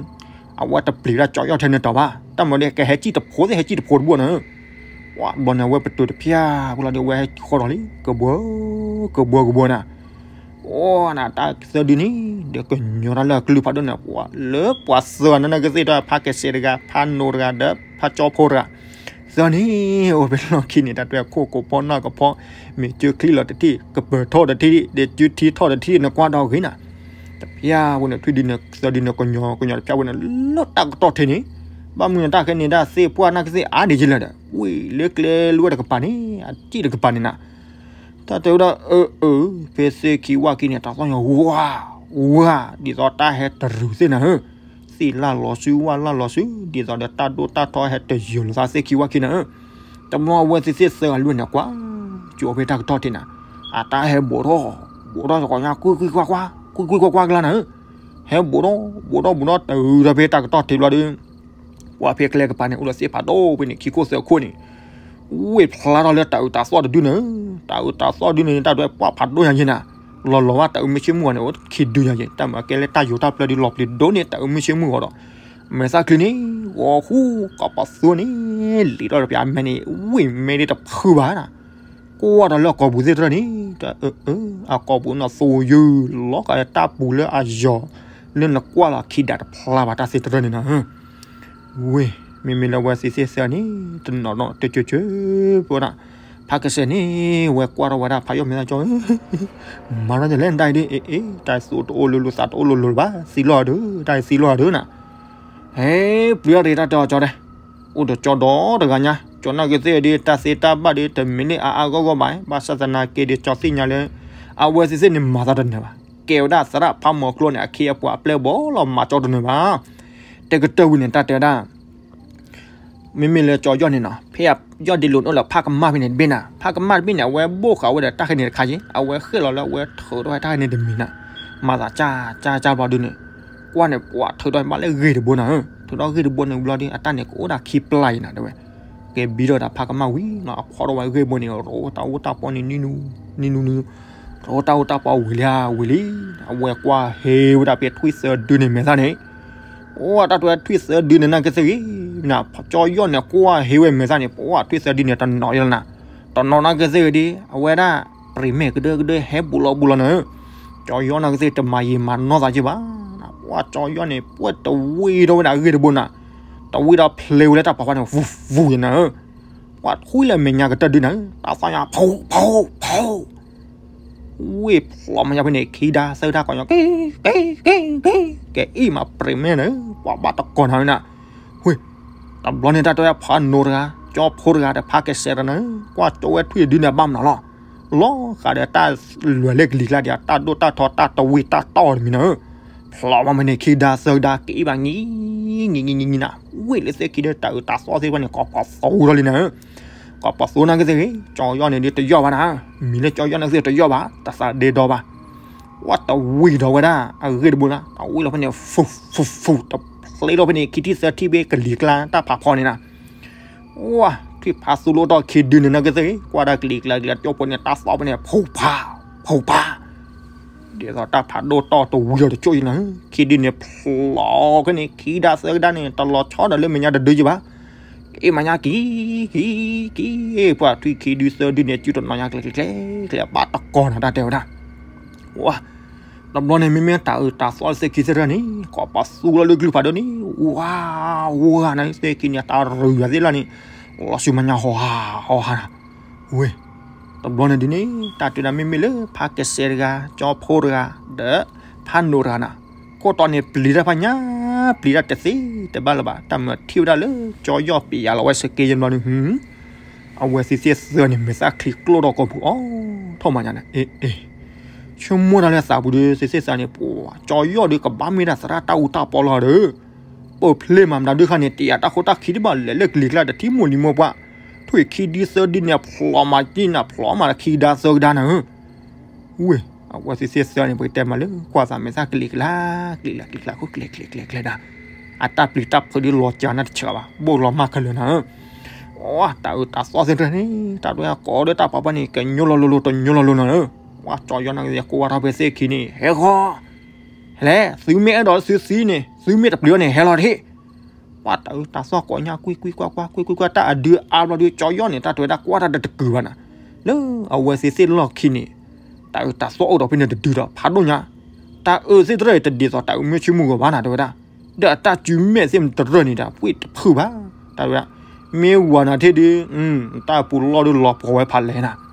အဝဲတပျံၤဒၣ်ကၠီယီၢ်ထဲန့ၣ်တီၤဘၣ် တၢ်မၤဒီးကဟဲစံၣ်တဖိသ့ၣ် ဟဲစံၣ်တဖိတဘိန့ၣ် ပှၤဘျီန့ၣ် အဝဲပတၢၢ်တဖျါပူၤလီၤဒီး အဝဲဟဲဃီထီၣ်လံ ကဘှၢ ကဘှၢကဘှၢနၤ အိၣ်နၤတၢ်သၢဒုန့ၣ် ဒီးကညီတၢ်လၢအကလုၢ်ဖးဒိၣ်န့ၣ် ပှၤလၢပှၤသၢဂၤန့ၣ်ကသ့ၣ်ဒီး ဖးကစဲးတဂၤ ဖးနိတဂၤဒီး ဖးကၠီဖိတဂၤ သၢန့ၣ် အိၣ်ဖဲလီၢ်ခံန့ၣ် တၢ်တွဲခိၣ်ကဖီနၢ်ကဖီ မ့ၢ်ကၠၢချံလီၤတထံၣ် ကပၢၤထီၣ်တထံၣ် ဒီးကၠၢထံထီၣ်တထံၣ်န့ၣ် ကွၢ်ဒီးဂ့ၤနၤ တဖျါဝဲန့ၣ် ထွံၣ်ဒုန့ၣ် သၢဒုန့ၣ် ကညီ ကညီတဖျါဝဲန့ၣ် လၢတၢ်ကတီၢ်ထဲန့ၣ် ဘၣ်မနုၤတၢ်ခဲန့ၣ် တၢ်သ့ၣ်ပှၢ်နၢ်ကသ့ၣ်အါဒံးကလဲၣ်ဒီး ဝံၤလၢကျဲလၢဝဲတကပၤန့ၣ် အစံၣ်တကပၤန့ၣ်နၤ တၢ်တဲဝဲဒၣ် အၢ အၢ ဖဲသ့ၣ်ခံဝၣ်ခံန့ၣ် တၢ်သီၣ်ညီ ဝါ ဝါ ဒ်သိးတၢ်ဟဲတရူးသ့ၣ်နၤဧၢ, သ့ၣ်လၢ်လီၤဆူ ဝၣ်လၢ်လီၤဆူ ဒ်သိးဒီးတၢ်ဒိၣ်တၢ်ထီဟဲတယၢၤလိာ်သးသ့ၣ်ခံဝၣ်ခံနၤဧၢ, တဘျီအဝဲသ့ၣ်သ့ၣ်သၢဂၤလွံၢ်န့ၣ်ကွၢ်, ကၠိဖဲတၢ်ကတီၢ်ထံးနၤ, အတၢ်ဟဲဘူးထီၣ်, ဘူးထီၣ်ကီညါ ကွံကွံကွၢ်ကွၢ်, ကွံကွံကွၢ်ကွၢ်ကျါနၤဧၢ, ဟဲဘူးထီၣ် ဘူးထီၣ်ဘူးထီၣ် တုၤဒီးဖဲတၢ်ကတီၢ်ထံးဘျီဒီး ပှၤဖဲကျဲကပၤန့ၣ် အိၣ်ဒီးသ့ၣ်ဖးဒိၣ်ဖဲန့ၣ် ခံခိၣ်သၢခိၣ်န့ၣ်, ဝ့ၢ်ဖျါထီၣ်လၢတၢ်အုးတၢ်သီၣ်တဒုန့ၣ်, တၢ်အုးတၢ်သီၣ်ဒုန့ၣ် တၢ်ဒွဲၣ်ပှၢ်ဖးဒိၣ်ညါယဲနၤ, လီၤလီၤဘၣ်တၢ်အုးမုၢ်ဆ့ၣ်မုၢ်ဂီၤန့ၣ် အိၣ်ခံဒုညါယဲ, တၢ်မၤကဲလၢတၢ်ယိၤတၢ်ပျၢၤဒု လီၤပျံၤဒိၣ်န့ၢ်တၢ်အုးမုၢ်ဆ့ၣ်မုၢ်ဂီၤဒီး, မဲာ်သၣ်ချံန့ၣ် ဂီၤဃူ ကိးပသူန့ၣ် လံၤထီၣ်တပျၢ်မဲာ်န့ၣ် ဝ့ၢ်မဲာ်ဒ်တဖုဘၣ်နၤ, ကွၢ်ဒီးလၢအကိာ်ပူၤသ့ၣ်တဖၣ်န့ၣ် တၢ်အုး အကိာ်ပူၤန့ၣ် သိယုၢ် လီၤကးလၢတၢ်ပူၤလၢအယီၤ လၢနကွၢ်လီၤခံဒးတဖျါဘၣ်တၢ်သ့ၣ်တဖၣ်န့ၣ်နၤ, ဝ့ၢ် မ့မ့ၢ်လၢဝဲသ့ၣ်သ့ၣ်သၢန့ၣ် တနီၤနီၤတကၠၢၤကၠၢၤဖိနၤ, ဖးကစဲးန့ၣ် ဝဲကွၢ်ထီၣ်ဝဲဒၣ်ဖးယီၢ်မဲာ်သၣ်ကၠီ မၤထီၣ်လဲၣ်နတၢ်အံၤဒ် အ့ အ့ တၢ်သူတအိၣ်လၢလိၤသးတအိၣ်လၢလိၤလၢၤဘၣ် သံလီၤဒု တၢ်အံၤသံလီၤဒုနၤ, ဟဲ ပျံၤတၢ်တဂ့ၤတၢ်တဲအီၤကၠီဒဲး, အိၣ်ဒီးကၠီဒီတဂၤညါ ကၠီနာ်က့သ့ၣ်ဒ် တၢ်သ့တၢ်ဘၣ်ဒ် တမံၤန့ၣ်အါအါဂီၢ်ဂီၢ်ဘၣ် ဘၣ်ဆၣ်သနာ်က့ဒ်ကၠီသ့ၣ်ညါလၢ အဝဲသ့ၣ်သ့ၣ်န့ၣ်မၤသးတနၢၤဘၣ်, ကဲဝဲဒၣ်သရၣ်ဖးမီၤကျိန့ၣ် အခ့အပှၤအပျဲၢ်ဘီလီၤမၤကၠီတနၢၤဘၣ်, တကတၢၢ်ဝံၤန့ၣ် တၢ်တဲဝဲဒၣ် မ့မ့ၢ်လၢကၠီယီၢ်န့ၣ်နီၤ ဖဲယီၢ်ဒ့လိၤန့ၣ်အိၣ်လၢဖးကမၣ်ဖဲန့ၣ်တဘ့ၣ်နၤ, ဖးကမၣ်တဘ့ၣ်န့ၣ် အဝဲဘိၣ်ဃာ်ဝဲဒီးတၢ်ခဲန့ၣ်တခါက့, အဝဲဃ့ၣ်လီၤလၢအဝဲထုးထီၣ်ဝဲတၢ်ခဲန့ၣ်တမံၤနၤ, မၤသးကၢ်ကၢ်ကၢ်ဘျီဒုန့ၣ်, ကွၢ်န့ၣ် ပှၤထုးထီၣ်ဘၣ်လၢဂ့ၢ်တဘိနၤဧၢ, ထုးထီၣ်ဂ့ၢ်တဘိန့ၣ်ဘျီဒု အတၢ်န့ၣ်ကအိၣ်ဒၣ်ခံပျၢ်အံၤနၤတဲဝဲ, ကဲဘံထီၣ်ဒီးဖးကမၣ်ဝံၤနီၤ အဖီထီၣ်ဝဲဂ့ၢ်ဘိန့ၣ် ရိတၢ်အိၣ်တၢ်ပီန့ၣ် နံၤနူ နံၤနူနံၤနူ ရိတၢ်အိၣ်တၢ်ပီဝံၤလံဧါဝံၤလံ, အဝဲကွၢ်ဟ့ဝဲဒၣ်ဖဲထွံၣ်သၢဒုန့ၣ်မဲာ်သၣ်န့ၣ် အိၣ်တၢ်တွဲထွံၣ်သၢဒုန့ၣ်နာ်က့သ့ၣ်ဂ့ၤ, ကၠီယီၢ်န့ၣ်ကွၢ်ဟ့ဝဲမဲာ်သၣ်န့ၣ် ပှၤထွံၣ်သၢဒုန့ၣ် တနီၤယဲလီၤနၤ, တနီၤနာ်က့သ့ၣ်ဂ့ၤဒ် အဝဲဒၣ် ပရံးမဲာ်ကဒၢကဒၢဟဲဘူးလီၤဘူးလီၤနၤဧၢ, ကၠီယီၢ်နာ်က့သ့ၣ်တမၤယံာ်မၤနီၢ်သးက့ဘၣ်, ပှၤကၠီယီၢ်န့ၣ် ပှဲၢ်တဝံၤထီၣ်ဝဲဒၣ်အဂ့ၢ်တဘိနၤ, တဝံၤဒီးဖျ့ဝဲလၢတၢ်ဖးဖီန့ၣ် ဝူၤဝူၤယဲနၤဧၢ, ပှၤထွံၣ်လၢမဲာ်ညါကတၢၢ်ဒုနၤဧၢ, တၢ်သီၣ်ညါ ဖီ ဖီ ဖီ ဝ့ၢ်ဖျိးမးညါဖဲန့ၣ် ခံဒါသၢဒါကီၢ်ညီ က့ က့ က့ က့ က့အံၤမး ပရံးမဲာ်န့ၣ် ပှၤဘၣ်တကိးနၤဝဲနၤ, ဝ့ၢ် တဘျီန့ၣ် တၢ်တဲဖးနိတဂၤ ကၠီဖိတဂၤဒီးဖးကစဲးတဂၤန့ၣ် ကွၢ်ကၠီဝဲထွံၣ်ဒုန့ၣ်ဘၣ်မနုၤလီၤ, လီၤဃးဒီးတၢ်လွဲၢ်လၢကလံၤကျါဒီး တၢ်ဒိၣ်တၢ်ထီတၢ်တဝံၤတၢ်တီၢ်တမံၤနၤဧၢ, ဖျိးမးဖဲန့ၣ် ခံဒါသၢဒါ က့အံၤဘၣ် ငံၤ ငံၤ ငံၤ ငံၤ နၤ, ဝ့ၢ်လၢသ့ၣ်ခံဒီးတၢ်အုးတၢ်သီၣ်သ့ၣ်တဖၣ်န့ၣ် ကိးပသူထီၣ်လံနၤဧၢ ကိးပသူနာ်က့သ့ၣ်ဂ့ၤ ကၠီယီၢ်န့ၣ်ဒ်တယီၢ်ဘၣ်နၤ, မံၤလၢကၠီယီၢ်နာ်က့သ့ၣ်တယီၢ်ဘၣ် တသးဒ့ဒီဘၣ်, ဝဲတဝံၤဒီးဝဲဒၣ် အဂ့ၢ်တဘိနၤ တဝံၤလီၤဖဲန့ၣ် ဖူ ဖူ ဖူ တဖျ့လီၤဖဲန့ၣ် ခံထံၣ်သၢထံၣ်ဘ့ၣ်ကလံၤကျါတၢ်ဖးဖီန့ၣ်နၤ, ဝဲ ဖးသူလၢတၢ်ခံဒုန့ၣ် နကသ့ၣ် ကွၢ်တၢ်ကလံၤကျါကလံၤ ကၠိဖိန့ၣ် တၢ်သီၣ်ဖဲန့ၣ် ဖူးဖး ဖူးဖး ဒ်သိးတၢ်ဖးဒိၣ်တီၢ်တဝံၤလီၤတကၠိၢ်အံၤနီၤ, ခံဒုန့ၣ် ဖျိးခဲန့ၣ် ခံဒါသၢကဒါန့ၣ် တလီၤဆီဒီးလၢမဲာ်ညါတဒုယဘၣ်, က့ၤမဲာ်ညါက့ၤ က့ၤ က့ၤ ပှၤထွံၣ်ခံဒုသၢဒုန့ၣ် စုတနီၤညါကျဲၤကျဲၤကျဲၤ ဘၣ်တကီၢ်နီၤ တၢ်တဲဝဲဒၣ်, ဝါ တဘျီန့ၣ် မ့မ့ၢ်တၢ်အုးတၢ်သီၣ်သ့ၣ်ခံသ့ၣ်တဖၣ်န့ၣ် ကိးပသူလီၤလၢကလုၢ်ဖးဒိၣ်န့ၣ် ဝါ ဝါန့ၣ် သ့ၣ်ခံန့ၣ် တၢ်ရုၢ်ဂၤသ့ၣ်လီၤန့ၣ် လီၤဆူမဲာ်ညါဟီၣ်ဟးဟီၣ်ဟးနီၤ, ဝ့ၢ် တဘျီန့ၣ်ဒ်န့ၣ် တၢ်တဲဒၣ်မ့မ့ၢ်လၢဖးကစဲးတဂၤ ကၠီဖိတဂၤ ဒီးဖးနိးတဂၤနီၤ, ခိၣ်တီန့ၣ်ပျံၤတၢ်ဖးညါ ပျံၤတၢ်တသ့တဘၣ်လၢၤဘၣ်, တၢ်မၤထံၣ်ဝဲဒၣ်လၢ ကၠီယီၢ်ပျံၤယၤလီၤဝဲစက့ယဲၢ်ဘျီန့ၣ် အဝဲသ့ၣ်သ့ၣ်သၢန့ၣ် မဲာ်သၣ်ချံကျိၣ်ထီၣ်ကိာ်ပူၤအီၤထီၣ်မးညါန့ၣ် အ့ အ့ ဆိကမိၣ်တၢ်လၢသးပူၤဒီး သ့ၣ်သ့ၣ်သၢန့ၣ် ပှၤ ကၠီယီၢ်ဒီးကဘၣ်မ့ၢ်ဒၣ်သရၣ်တၢ်အူတၢ်ပီလီၤဒီး ပၢၢ်ဖျ့မၤမတၤဒုးခါန့ၣ် တယာ်တၢ်ခိၣ်တၢ်ခံဒံးဘၣ် လဲၤလၢကလံၤကျါ တထံၣ်မိၢ်လံၤမိၢ်ပှၢ် ထွံၣ်ခံဒုသၢဒုန့ၣ် ဖျိးမၤကံၣ်နၤ ဖျိးမၤခံဒါသၢကဒါနၤဧၢ ဝ့ၢ် အဝဲသ့ၣ်သ့ၣ်သၢန့ၣ် ပကတဲမးလၢ ကွၢ်သးမဲာ်သၣ်ကလံၤကျါ ကလံၤကျါ ကလံၤကျါခိၣ်ကျဲၤကျဲၤကျဲၤကျဲၤဒၣ်, အတၢ်ပျံၤတၢ်ဖုးဒုးလီၤကၢ်နၢ်တဆၢဘၣ် ဘိၣ်လီၤမၢ်ခဲလၢာ်နၤဧၢ, ဝါ တၢ်အုးတၢ်သီၣ်သ့ၣ်တဖၣ်န့ၣ် တၢ်ဒွဲၣ်ကိးဒီးတၢ်ပာ်ပှၤန့ၣ် ကညိလီၤလိၤလိၤ တညိလီၤလိၤနၤဧၢ, ဝါ ကၠီယီၢ်န့ၣ် ကိးဝဲထီၣ်ဖဲသ့ၣ်ခံန့ၣ် ဟဲဃီ ဟဲလဲၣ် သုမ့ၢ်အဲၣ်ဒိးသုသံန့ၣ် သုမ့ၢ်တပျံၤအီၤန့ၣ် ဟဲလီၤတဟ့ၣ်, ပှၤတၢ်အုးတၢ်သီၣ်ကိးညါ ကွံကွံကွၢ်ကွၢ် ကွံကွံကွၢ် တၢ်အဒုအါဘျီဒီး ကၠီယီၢ်န့ၣ် တၢ်တဲဝဲဒၣ်ကွၢ်တၢ်တတကုာ်ဘၣ်နၤ, လၢအဝဲသ့ၣ်သ့ၣ်လီၢ်ခံန့ၣ် တၢ်အုးတၢ်သီၣ်အိၣ်ဒီးဖဲန့ၣ်တဒုဒီး ဖးဒိၣ်ညါ, တၢ်အုးသ့ၣ်တဖၣ်အံၤ တဒ်သိးတၢ်အုးမ့ၢ်ဆ့မုၢ်ဂီၤဘၣ်နၤ တဲဝဲဒၣ်, ဒီးအတၢ်စုမဲာ်သ့ၣ်မတရၢၢ်န့ၣ်ဒီး ပှ့ၢ်တဖုၣ်ဘၣ်, တၢ်ဝဲဒၣ်, မ့ၢ်ဝၤနၤထံၣ်ဒုး, တၢ်ပူၤလီၢ်ဒုးလီၤပှီၤဝဲဖးလဲၣ်နၤ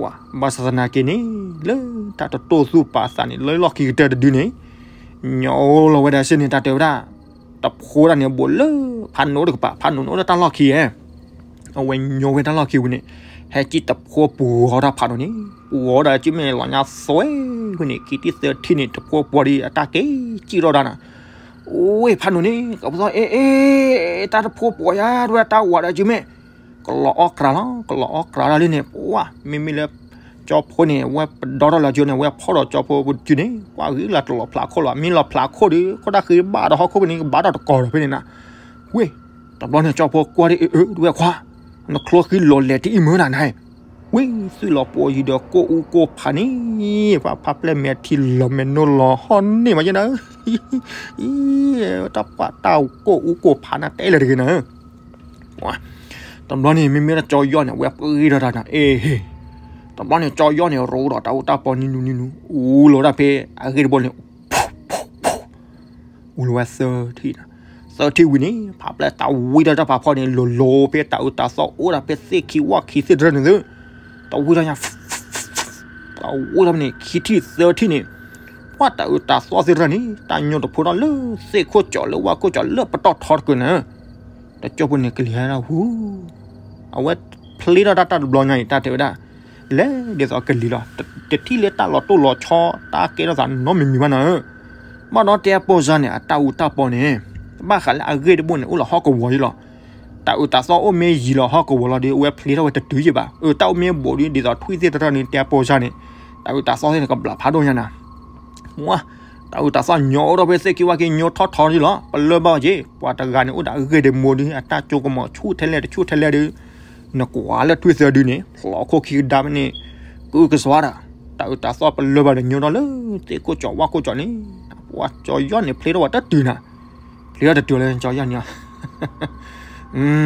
ဝါဘၣ်ဆၣ်သနာ်က့န့ၣ် လၢတၢ်တတိၢ်သူၣ်ပာ်သးန့ၣ် လၢလီၢ်ခံကတၢၢ်တဒုန့ၣ်, ညီလီၤဝဲဒၣ်စ့ၢ်န့ၣ် တၢ်တဲဝဲဒၣ်, တဖိဒၣ်န့ၣ် ဘူးလၢဖးနိးတကပၤ ဖးနိးန့ၣ်အိၣ်လၢတၢ်လီၢ်ခံဧါ, အဝဲညီဝဲတၢ်လီၢ်ခံဝံၤန့ၣ်, ဟဲကံၣ်တဖိပှီၤတၢ်ဖးနိးန့ၣ်, ပှီၤဒၣ်ကံၣ်မ့ၢ်လီၤညါသွဲဝံၤန့ၣ် ခံထံၣ်သၢထံၣ်န့ၣ် တဖိပှီၤဒီးအတၢ်က့ၤကံၣ်ထီၣ်ဒၣ်နၤ, အိၣ်ဖးနိးန့ၣ် ကပသီၣ် အ့ အ့ တၢ်တဖိပှီၤယါ တဝဲတၢ်ဝၤဒၣ်ကံၣ်မ့ၢ် ကလီၤအီၣ်ကြၤလီၤ ကလီၤအီၣ်ကြၤလီၤလံန့ၣ် ပှၤ မ့မ့ၢ်လၢ ကၠီဖိန့ၣ် ဝဲပဒီထီၣ်လၢကၠိန့ၣ် ဝဲဖီၣ်ဒီးကၠီဖိပစုန့ၣ် ပှၤဂ့ၤလၢတလီၤဖျးခိၣ်လီၤ မ့ၢ်လီၤဖျးခိၣ်ဒီး ခိၣ်တၢ်ဃ့ဘၣ်ဒီးဟီၣ်ခိၣ်ဖဲန့ၣ် ကဘၣ်ဒီးတကီၢ်ဒီးဖဲန့ၣ်နၤ, ဝ့ၢ် တဘျီန့ၣ် ကၠီဖိကွၢ်ဒ်အ့ အ့ တဝဲခွါ နချိၣ်ဃံလီၤလဲၤတအံၣ်မုၢ်နၤနၤ ဝ့ၢ် သုးလီၤပှီၤယံၤဒီးကိၣ်အူကိၣ်ဖးန့ၣ်, ပှၤဖးပျဲၢ်မဲာ်ထံလီၤမဲာ်နိလီၤဟီၣ်န့ၢ်မးယဲနၤဧၢ, အံၤ တၢ်ပှၤတၢ်ကိၣ်အူကိၣ်ဖးနၤတဲလၢၤတဂ့ၤနၤဧၢ, တဘျီန့ၣ် မ့မ့ၢ်လၢကၠီယီၢ်န့ၣ် အဝဲပှ့ၤထီၣ်တၢ်နၤ အ့ဟ့, တဘျီန့ၣ် ကၠီယီၢ်န့ၣ် ရိဒီးတၢ်အူတၢ်ပီနံၤနူနံၤနူ, အူလီၤဝဲဒၣ်ဖဲအဂ့ၢ်တဘိန့ၣ် အူလီၤဝဲသၢထံၣ်နၤ, သၢထံၣ်ဝံၤန့ၣ် ဖးပျဲၢ်တၢ်ဝံတၢ်တၢ်ဖးဖီန့ၣ် လိၤလိၤဖဲတၢ်အုးတၢ်သီၣ်အိၣ်ဒၣ်ဖဲသ့ၣ်ခံဝၣ်ခံသ့ၣ်တဖၣ်န့ၣ်သု, တဝံတၢ်ညါ တဝံတၢ်ဖဲန့ၣ် ခံထံၣ်သၢထံၣ်န့ၣ်, ပှၤတၢ်အုးတၢ်သီၣ်သ့ၣ်တဖၣ်န့ၣ် တၢ်ညိတဖိထီၣ်လၢသ့ၣ်ခိၣ်ကၠီၤလၢဝၣ်ခိၣ်ကၠီၤလၢပတီၢ်ထီတကုာ်နၤ, တကၠိဖိန့ၣ်ကလံၤဟဲဒၣ်ဟူ, အဝဲဖျ့ထီၣ်တၢ်တဘျီညါအံၤ တၢ်တဲဝဲဒၣ်, လဲၤဒ်သိးကလံၤလီၤ, တထံၣ်လၢတၢ်လီၤတိၢ်လီၤဆီ တၢ်ကဲထီၣ်သးနီတမံၤမံၤဘၣ်နၤဧၢ, ဘၣ်ဒီးတဲအပိာ်စါန့ၣ် အတၢ်အူတၢ်ပီန့ၣ်, ဘၣ်ဃးလၢအဂ့ၢ်တဘိန့ၣ် အိၣ်လီၤဟီၣ်ကဝီၤယံၤလီၤ, တၢ်အုးတၢ်သီၣ်အိၣ်မ့ၢ်ယံၤလီၤဟီၣ်ကဝီၤလီၤဒီး အဝဲဖျ့ထီၣ်ဝဲတတုၤယံၤဘၣ်, အတၢ်အိၣ်မ့ၢ်ဘူးဒီး ဒ်သိးထွံၣ်သ့ၣ်တဖၣ်န့ၣ် တဲအပိာ်စါန့ၣ်, တၢ်အုးတၢ်သီၣ်သ့ၣ်န့ၣ် ကဘျးဖးဒိၣ်ညါနၤ ဝါ, တၢ်အုးတၢ်သီၣ်ညိအိၣ်ထီၣ်ဖဲသ့ၣ်ခံဝၣ်ခံညိထီၣ်ထီဒ်လီၤ, ပလၢၢ်ဘၣ်က့ၤ ပှၤတဂၤန့ၣ်အိၣ်ဒီးအဂ့ၢ်ဒ်မိၢ်ဒုး အတၢ်ကၠိကမီၤဆူၣ်ထဲလဲၣ်တဆူၣ်ထဲလဲၣ်ဒုး, နကွၢ်လၢထွံၣ်သၢဒုန့ၣ် ဖျိးခိၣ်ခံကဒါဖဲန့ၣ်, ကုကစွါဒီး, တၢ်အုးတၢ်သီၣ်ပလၢၢ်ဘၣ်ဒီးညိထီၣ်လၢ သ့ၣ်ခိၣ်ကၠီၤဝၣ်ခိၣ်ကၠီၤန့ၣ်, ပှၤကၠီယီၢ်န့ၣ်ဖျ့ထီၣ်ဝဲတတုၤနၤ, ဖျ့ထီၣ်တတုၤလၢကၠီယီၢ်န့ၣ်, ဟီလီၤ,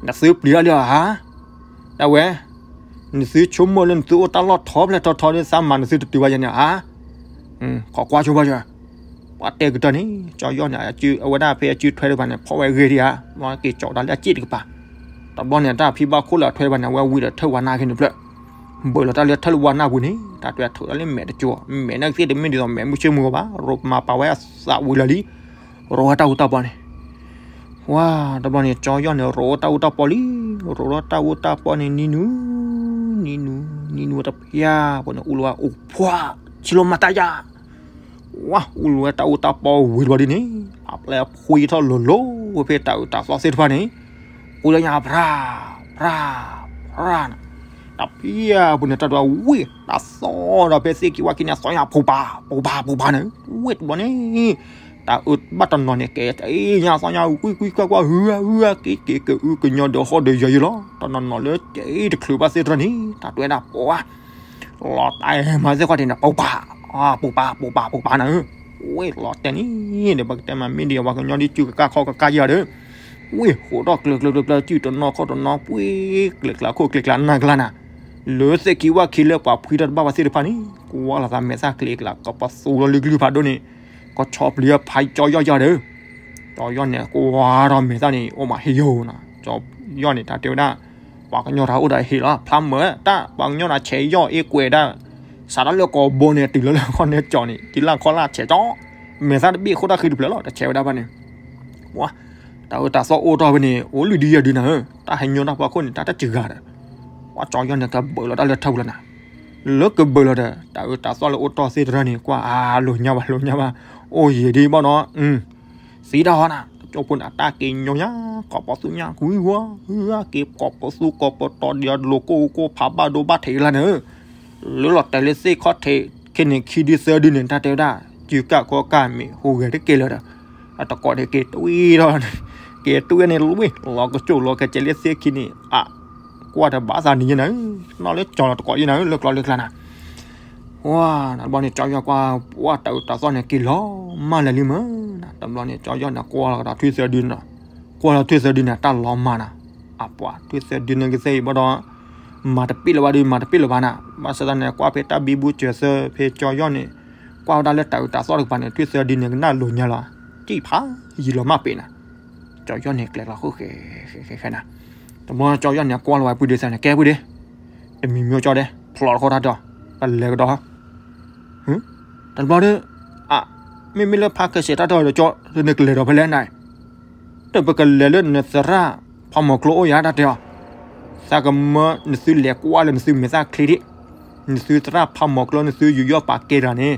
နသုပျံၤထီၣ်လံဧါ ဒၣ်ဝဲ, နသုဆိကမိၣ်လၢနသုအိၣ်တၢ်လီၢ်ထီဖျဲၣ်ထီထီဒီး သးမၤနသုတတုၤဘၣ်ယဲန့ၣ်ဧါ, ခိးကွၢ်ဆိဘၣ်ယဲ, ပှၤတဲကတၢၢ်န့ၣ် ကၠီယီၢ်န့ၣ် အဝဲဒၣ်ဖဲအစုထွဲတကပၤန့ၣ် ဖီၣ်ဝဲဂ့ၤဒံးဧါ, က့ၤကၠီးတၢ်လၢအစ့ၣ်တကပၤ, တဘျီန့ၣ် တၢ်ဖံဘၣ်ခိၣ်လၢအထွဲတကပၤန့ၣ် အဝဲဝံၤဒီးထၢၣ်ဝါနၢ်ခဲန့ၣ်ဖျၢၣ်, ဘၢၣ်လီၤတၢ်လၢထၢၣ်ဝါနၢ်ပူၤန့ၣ် တၢ်ထွဲထုးတၢ်လၢမဲာ်တကၠိ, မဲာ်နၢ်ကသ့ၣ်တမ့ၢ်ဒ်သိးမဲာ်မုၢ်ဆ့မုၢ်ဂီၤဘၣ်, ရိမၤပာ်ဝဲအသးဝံၤလၢာ်လံ, ရိဝဲတၢ်အူတၢ်ပီန့ၣ် ဝါ, တဘျီန့ၣ် ကၠီယီၢ်န့ၣ် ရိတၢ်အူတၢ်ပီလံ, ရိထီၣ်တၢ်အူတၢ်ပီန့ၣ် နံၤနူ, နံၤနူ, နံၤနူတဖျါ, ပှၤန့ၣ် အူလီၤဝဲအိၣ်ဖှါ, ဆံလီၤမၤတၢ်ယၤ, ဝါ, အူလီၤဝဲတၢ်အူတၢ်ပီဝံၤတဘျီဒ်န့ၣ်, ဖးပျဲၢ်ဖှ့ထီၣ်လိၤလိၤဖဲတၢ်အုးတၢ်သီၣ်သ့ၣ်တဖၣ်န့ၣ်, အူလီၤညါ ဖြါ, ဖြါ, ဖြါန့ၣ်, တဖျါပူၤန့ၣ် တၢ်ဒွးဝံၣ်, တၢ်သီၣ်ဒီးဖဲသ့ၣ်ခံဝၣ်ခံန့ၣ် အသီၣ်ညါ ဖူးပာ်, ဖူးပာ်, ဖူးပာ်န့ၣ်, ဝ့ၢ်တဘျီန့ၣ် တၢ်အၢဘၣ်တနီၤန့ၣ် ကဲအ့ၣ်ညါသီညါ ကွံကွံကွၢ်ကွၢ် ဟုအဟုအက့ၤက့ၤကအုကညီဒီးဟီၣ်ဒီးယီၤယံၤလီၤ. တနီၤနီၤလၢကဲအ့ၣ်တချုးဘၣ်သ့ၣ်တဖၣ်န့ၣ် တၢ်တဲဝဲဒၣ်ပှၤ လီၤတဲာ်မၤသ့ၣ်ခီၣ်ထံးန့ၣ် ပူၤပာ် ပူၤပာ် ပူၤပာ် ပူၤပာ်နၤဧၢ. ဝဲလီၤတဲာ်န့ၣ်ဒီး ပကတဲမးမ့ၢ်ဒ်အဝဲကညီဒ်စုကကၢ်ခီၣ်ကကၢ်ယၤဒီး ဝ့ၢ်ဟိးထီၣ်ကျဲကျဲကျဲကျဲ စုတနီၤခီၣ်တနီၤ ပှ့ၤကျဲကျဲခိၣ်ကျဲကျဲနၢ်ကျါနၤ လၢသ့ၣ်ခံဝၣ်ခံလၢပှၤဖှံထီၣ်တဘၣ်ဝဲသ့ၣ်တဖၣ်န့ၣ် ကွၢ်လီၤသးမဲာ်သၣ်ကျဲကျဲ ကပသူလီၤလၢကလုၢ်ဖးဒိၣ်န့ၣ် ကဆီပျံၤဖးကၠီယီၣ်ယၤဒီး ကၠီယီၣ်န့ၣ် ကွၢ်ထီၣ်မဲာ်သၣ်န့ၣ် အိၣ်မးဟ့ၣ်ယိာ်နၤ ကၠီယီၣ်န့ၣ် တၢ်တဲဝဲဒၣ် ပှၤကညီတၢ်အိၣ်ဒီးဟ့ၣ်လီၤ ဖျါမၢ်တၢ် ပှၤကညီနၤဆဲးယီၣ်အ့ၣ်ကွဲးဒၣ် စးထီၣ်လၢကိးဘိန့ၣ် တုၤလၢလၢခီၣ်နဲကၠီန့ၣ် ကံလၢ်ခီလၢ်ဆဲးကၠီ မဲာ်သၣ်တဘ့ၣ်ဃိတၢ်ဃံတဖျၢၣ်လီၤ တဆဲးဝဲဒၣ်ဘၣ်န့ၣ် ပှၤ တၢ်အၢတၢ်သီၣ်အိၣ်ထီၣ်ဖဲန့ၣ် အိၣ်လုၢ်ဒံယၢၢ်ဒံနၤဧၢ တၢ်ဟဲညီတၢ်ပှၤခိၣ်န့ၣ် တၢ်တစှၤဒီး ပှၤကၠီယီၣ်န့ၣ် ကဘၢၣ်လီၤတၢ်လၢထၢပူၤလီၤနၤ လၢကဘၢၣ်လီၤဒီး တၢ်အၢတၢ်သီၣ်လၢအိၣ်ထီၣ်သ့ၣ်တဖၣ်န့ၣ် ကွၢ်အါလိာ်ညါဘၣ်လိာ်ညါဘၣ် အိၣ်ယံာ်ဒံဘၣ်ဒီး သံတၢ်ဟီနၤ ကၠီဖိန့ၣ် အတၢ်က့ၤညီညါ ကိးပသူညါ ကွံဝီ ဟုအက့ၤကိးပသူကိးပတီၤဒီး လိၤကိၣ်အူကိၣ်ဖးဘၣ်ဒိဘၣ်ထံးလၢနၤဧၢ လၢလီၤတဲာ်လၢသ့ၣ်ခီၣ်ထံး ခဲန့ၣ်ခံဒုသၢဒုန့ၣ် တၢ်တဲဝဲဒၣ် စုကၢ်ခီကၢ်မ့ၢ်ဟူးဂဲၤတက့ၢ်လၢၤဒီး အတကိးန့ၣ် က့ၤတွံၢ်ထီၣ် က့ၤတွံၢ်န့ၣ် လီၤကစိၣ်လီၤကစဲးလၢသ့ၣ်ခံန့ၣ် အ ကွၢ်တဘၣ်သးန့ၣ်ယဲနၤဧၢ နီၢ်လၢကၠီလီၤတကိးယဲနၤဧၢ လၢကျီလၢကျါနၤ ဝါ တဘျီန့ၣ် ကၠီယီၣ်ကွၢ် ပှၤတၢ်အၢတၢ်သီၣ်န့ၣ် က့ၤလီၤမၢ်လၢာ်လံမၢ်နၤ တဘျီန့ၣ် ကၠီယီၣ်န့ၣ် ကွၢ်လီၤကဒီးထွံၣ်သၢဒုန့ၣ်ဒီး ကွၢ်လီၤထွံၣ်သၢဒုန့ၣ် တၢ်လီၤမၢ်နၤ အပှၤထွံၣ်သၢဒုန့ၣ်ကသ့ၣ်အံၤဘၣ်ဒီး မၤတပ့ၣ်လၢၤဘၣ်ဒီး မၤတပ့ၣ်လၢၤဘၣ်နၤ ဘၣ်ဆၣ်သနာ်က့ ကွၢ်ဖဲတၢ်ဘံဘူစၢၤသၢဖဲကၠီယီၣ်န့ၣ် ကွၢ်ဝဲဒၣ်လၢတၢ်အၢတၢ်သီၣ်တကပၤန့ၣ် ထွံၣ်သၢဒုန့ၣ် ကနၣ်လိာ်ညါလီၤ စံၣ်ဖးယံာ်လီၤမၢ်ပ့ၤနၤ ကၠီယီၣ်န့ၣ် ကျဲၤလီၤဃိဃဲဃဲဃဲနၤ တဘျီကၠီယီၣ်န့ၣ် ကွၢ်လီၤဝဲပုၢ်ဒ့သၢန့ၣ် ကဲပုၢ်ဒ့ တမံၤမံၤကၠီဒဲး ဖျိးတခီတၢ်ဒီး ပလဲၤကဒီး တဘျီဒီး အ မ့မ့ၢ်လၢဖးကစဲးတၢ်ထီၣ်ဒီးကၠီ နကလဲၤဒီးဖဲလဲၣ်နၤ ဒီးပကလဲၤလၢနသရၣ်ဖးမီၤကျိအိၣ်ယၤတၢ်တဲအီၤ သးကမၢနသုလဲၤကွၢ်လၢနသုမဲာ်သၣ်ချံဒံး နသုသရၣ်ဖးမီၤကျိ နသုယူးယီၣ်ပာ်ကဲတဂၤန့ၣ်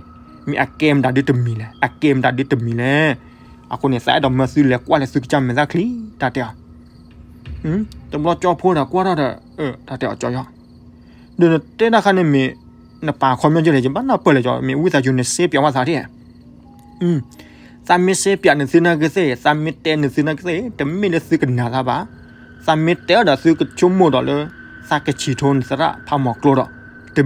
မ့ၢ်အကဲမတၤဒုတမံၤလဲၣ် အကဲမတၤဒုတမံၤလဲၣ် အဃိန့ၣ် သးအဲၣ်ဒိးမၢသုလဲၤကွၢ်လၢသုကစၢ်မဲာ်သၣ်ချံ တၢ်တဲအီၤ တဘျီကၠီဖိဒီးကွၢ်ထီၣ်ဒီး တၢ်တဲအီၤကၠီယီၣ် ဒီးနတဲတၢ်ခါန့ၣ်မ့ၢ် နပာ်ခီပညီကလဲၣ် ယဘၣ်နၢ်ပၢၢ်လဲၣ်ကၠီ မ့ၢ်ဝံသးစူၤနစ့ပၠးဝဲသးထံၣ် သးမ့ၢ်စ့ပၠးနသုနာ်က့သ့ၣ် သးမ့ၢ်တဲနသုနာ်က့သ့ၣ် တမ့ၢ်လၢသုကနာ်သးဘၣ်. သးမ့ၢ်တဲအီၤဒီးသုကဆိကမိၣ်ဒီးလၢ သးကဆံးထိနသရၣ်ဖ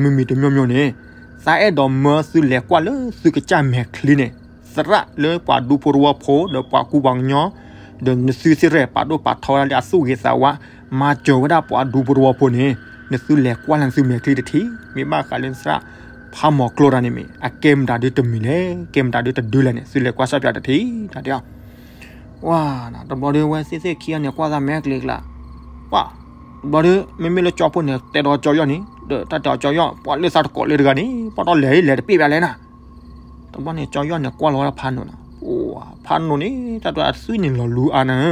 းမီၤကျိဒီး တမံၤမံၤတမံၤမံၤန့ၣ် သးအဲၣ်ဒိးမၢသုလဲၤကွၢ်လၢသုကစၢ်မဲာ်ချံန့ၣ် သရၣ်လၢပှၤဒူဖိတဝီဖိ ဒီးပှၤကူပှၤကညီ ဒီးနသုသ့ၣ်ရဲၣ်ပာ်ဒိၣ်ပာ်ထီဝဲဒၣ်လၢအသူၣ်ဂ့ၤသးဝါ မၤစၢၤဝဲဒၣ်ပှၤဒူဖိတဝီဖိန့ၣ် နသုလဲၤကွၢ်လၢနသုမဲာ်ချံတထံၣ် မ့ၢ်ဘၣ်ဃးလၢနသရၣ်ဖးမီၤကျိတၢ်န့ၣ်မ့ၢ် အကဲမတၤဒုတမံၤလဲၣ် ကဲမတၤဒုတဒုလဲၣ်န့ၣ် သုလဲၤကွၢ်စၢ်ပၠးတထံၣ် တၢ်တဲအီၤ ဝါ တဘျီဒီးဝဲသ့ၣ်သ့ၣ်ခံဂၤန့ၣ် ကွၢ်သးမဲာ်ကျဲၤကျါ ပှၤ တဘျီဒီး မ့မ့ၢ်လၢကၠီဖိန့ၣ် တဲဒီးကၠီယီၣ်န့ၣ် ဒီးတၢ်တဲအီၤကၠီယီၣ် ပှၤလၢသးတကိးလၢတဂၤန့ၣ် ပှၤတီလဲၤလဲၤတပ့ၢ်ဘၣ်လဲၣ်နၤ တဘျီန့ၣ် ကၠီယီၣ်န့ၣ် ကွၢ်လီၤဝဲဒၣ်ဖးနိးနီၤ ပှၤ ဖးနိးန့ၣ် တၢ်တဲအသွံၣ်န့ၣ်လီၤလူအါနၤ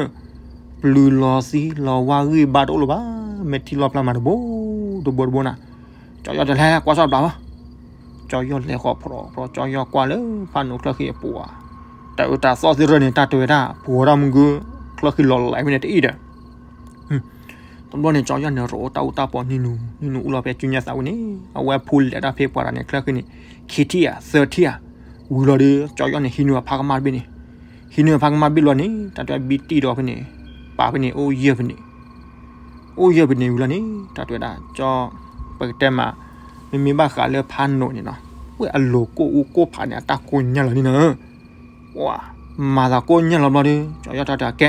ပျုၤလီၤသံလီၤဝါဂံၢ်ဘါတအိၣ်လၢၤဘၣ် မဲာ်ထံလီၤဖျါမးတဘိတဘိတဘိနၤ ကၠီယီၣ်တလဲၤကွၢ်ဆီၣ်ဘျးဘၣ် ကၠီယီၣ်လဲၤဃီၤဖျိးဖျိး ကၠီယီၣ်ကွၢ်လၢဖးနိးချၢဃံအပူၤဧါ တၢ်အၢတၢ်သီၣ်သ့ၣ်တဖၣ်န့ၣ် တၢ်တဲဝဲဒၣ် ပှၤဒၣ်မုၢ်ဂုၢ် ချၢဃံလီၤလၢဝဲန့ၣ်တအံၤဒီး တဘျီန့ၣ် ကၠီယီၣ်န့ၣ် ရိးတၢ်အူတၢ်ပီးနံၤနူၤ နံၤနူၤအူလီၤဖဲကၠူညါသးဝံၤန့ၣ် အဝဲဖူလဲၤတၢ်ဖဲပှၤတဂၤန့ၣ် ချၢဃံန့ၣ် ခံထံၣ်ဧါ သၢထံၣ်ဧါ ဝံၤလီၤဒီး ကၠီယီၣ်န့ၣ် ဟံးနုာ်အဖးကမၣ်တဘ့ၣ်န့ၣ် ဟံးနုာ်အဖးကမၣ်ဘ့ၣ်လီၤန့ၣ် တၢ်တဲဘံတံၢ်ဒီးဖဲန့ၣ် ပာ်ဖဲန့ၣ် အိၣ်ယဲၢ်ဖဲန့ၣ် အိၣ်ယဲၢ်ဖဲန့ၣ်ဝံၤလီၤန့ၣ် တၢ်တဲဝဲဒၣ် ကၠီ ပကတဲမး မ့မ့ၢ်ဘၣ်ဃးလၢဖးနိးန့ၣ်နီၤ ဝဲအလိၤကိၣ်အူကိၣ်ဖးန့ၣ် အတၢ်ကိၢ်ညါလီၤန့ၣ်နီၤ ပှၤ မၤသးကိၢ်ညါလီၤဘျီဒီး ကၠီယီၣ်တၢ်တဲကဲ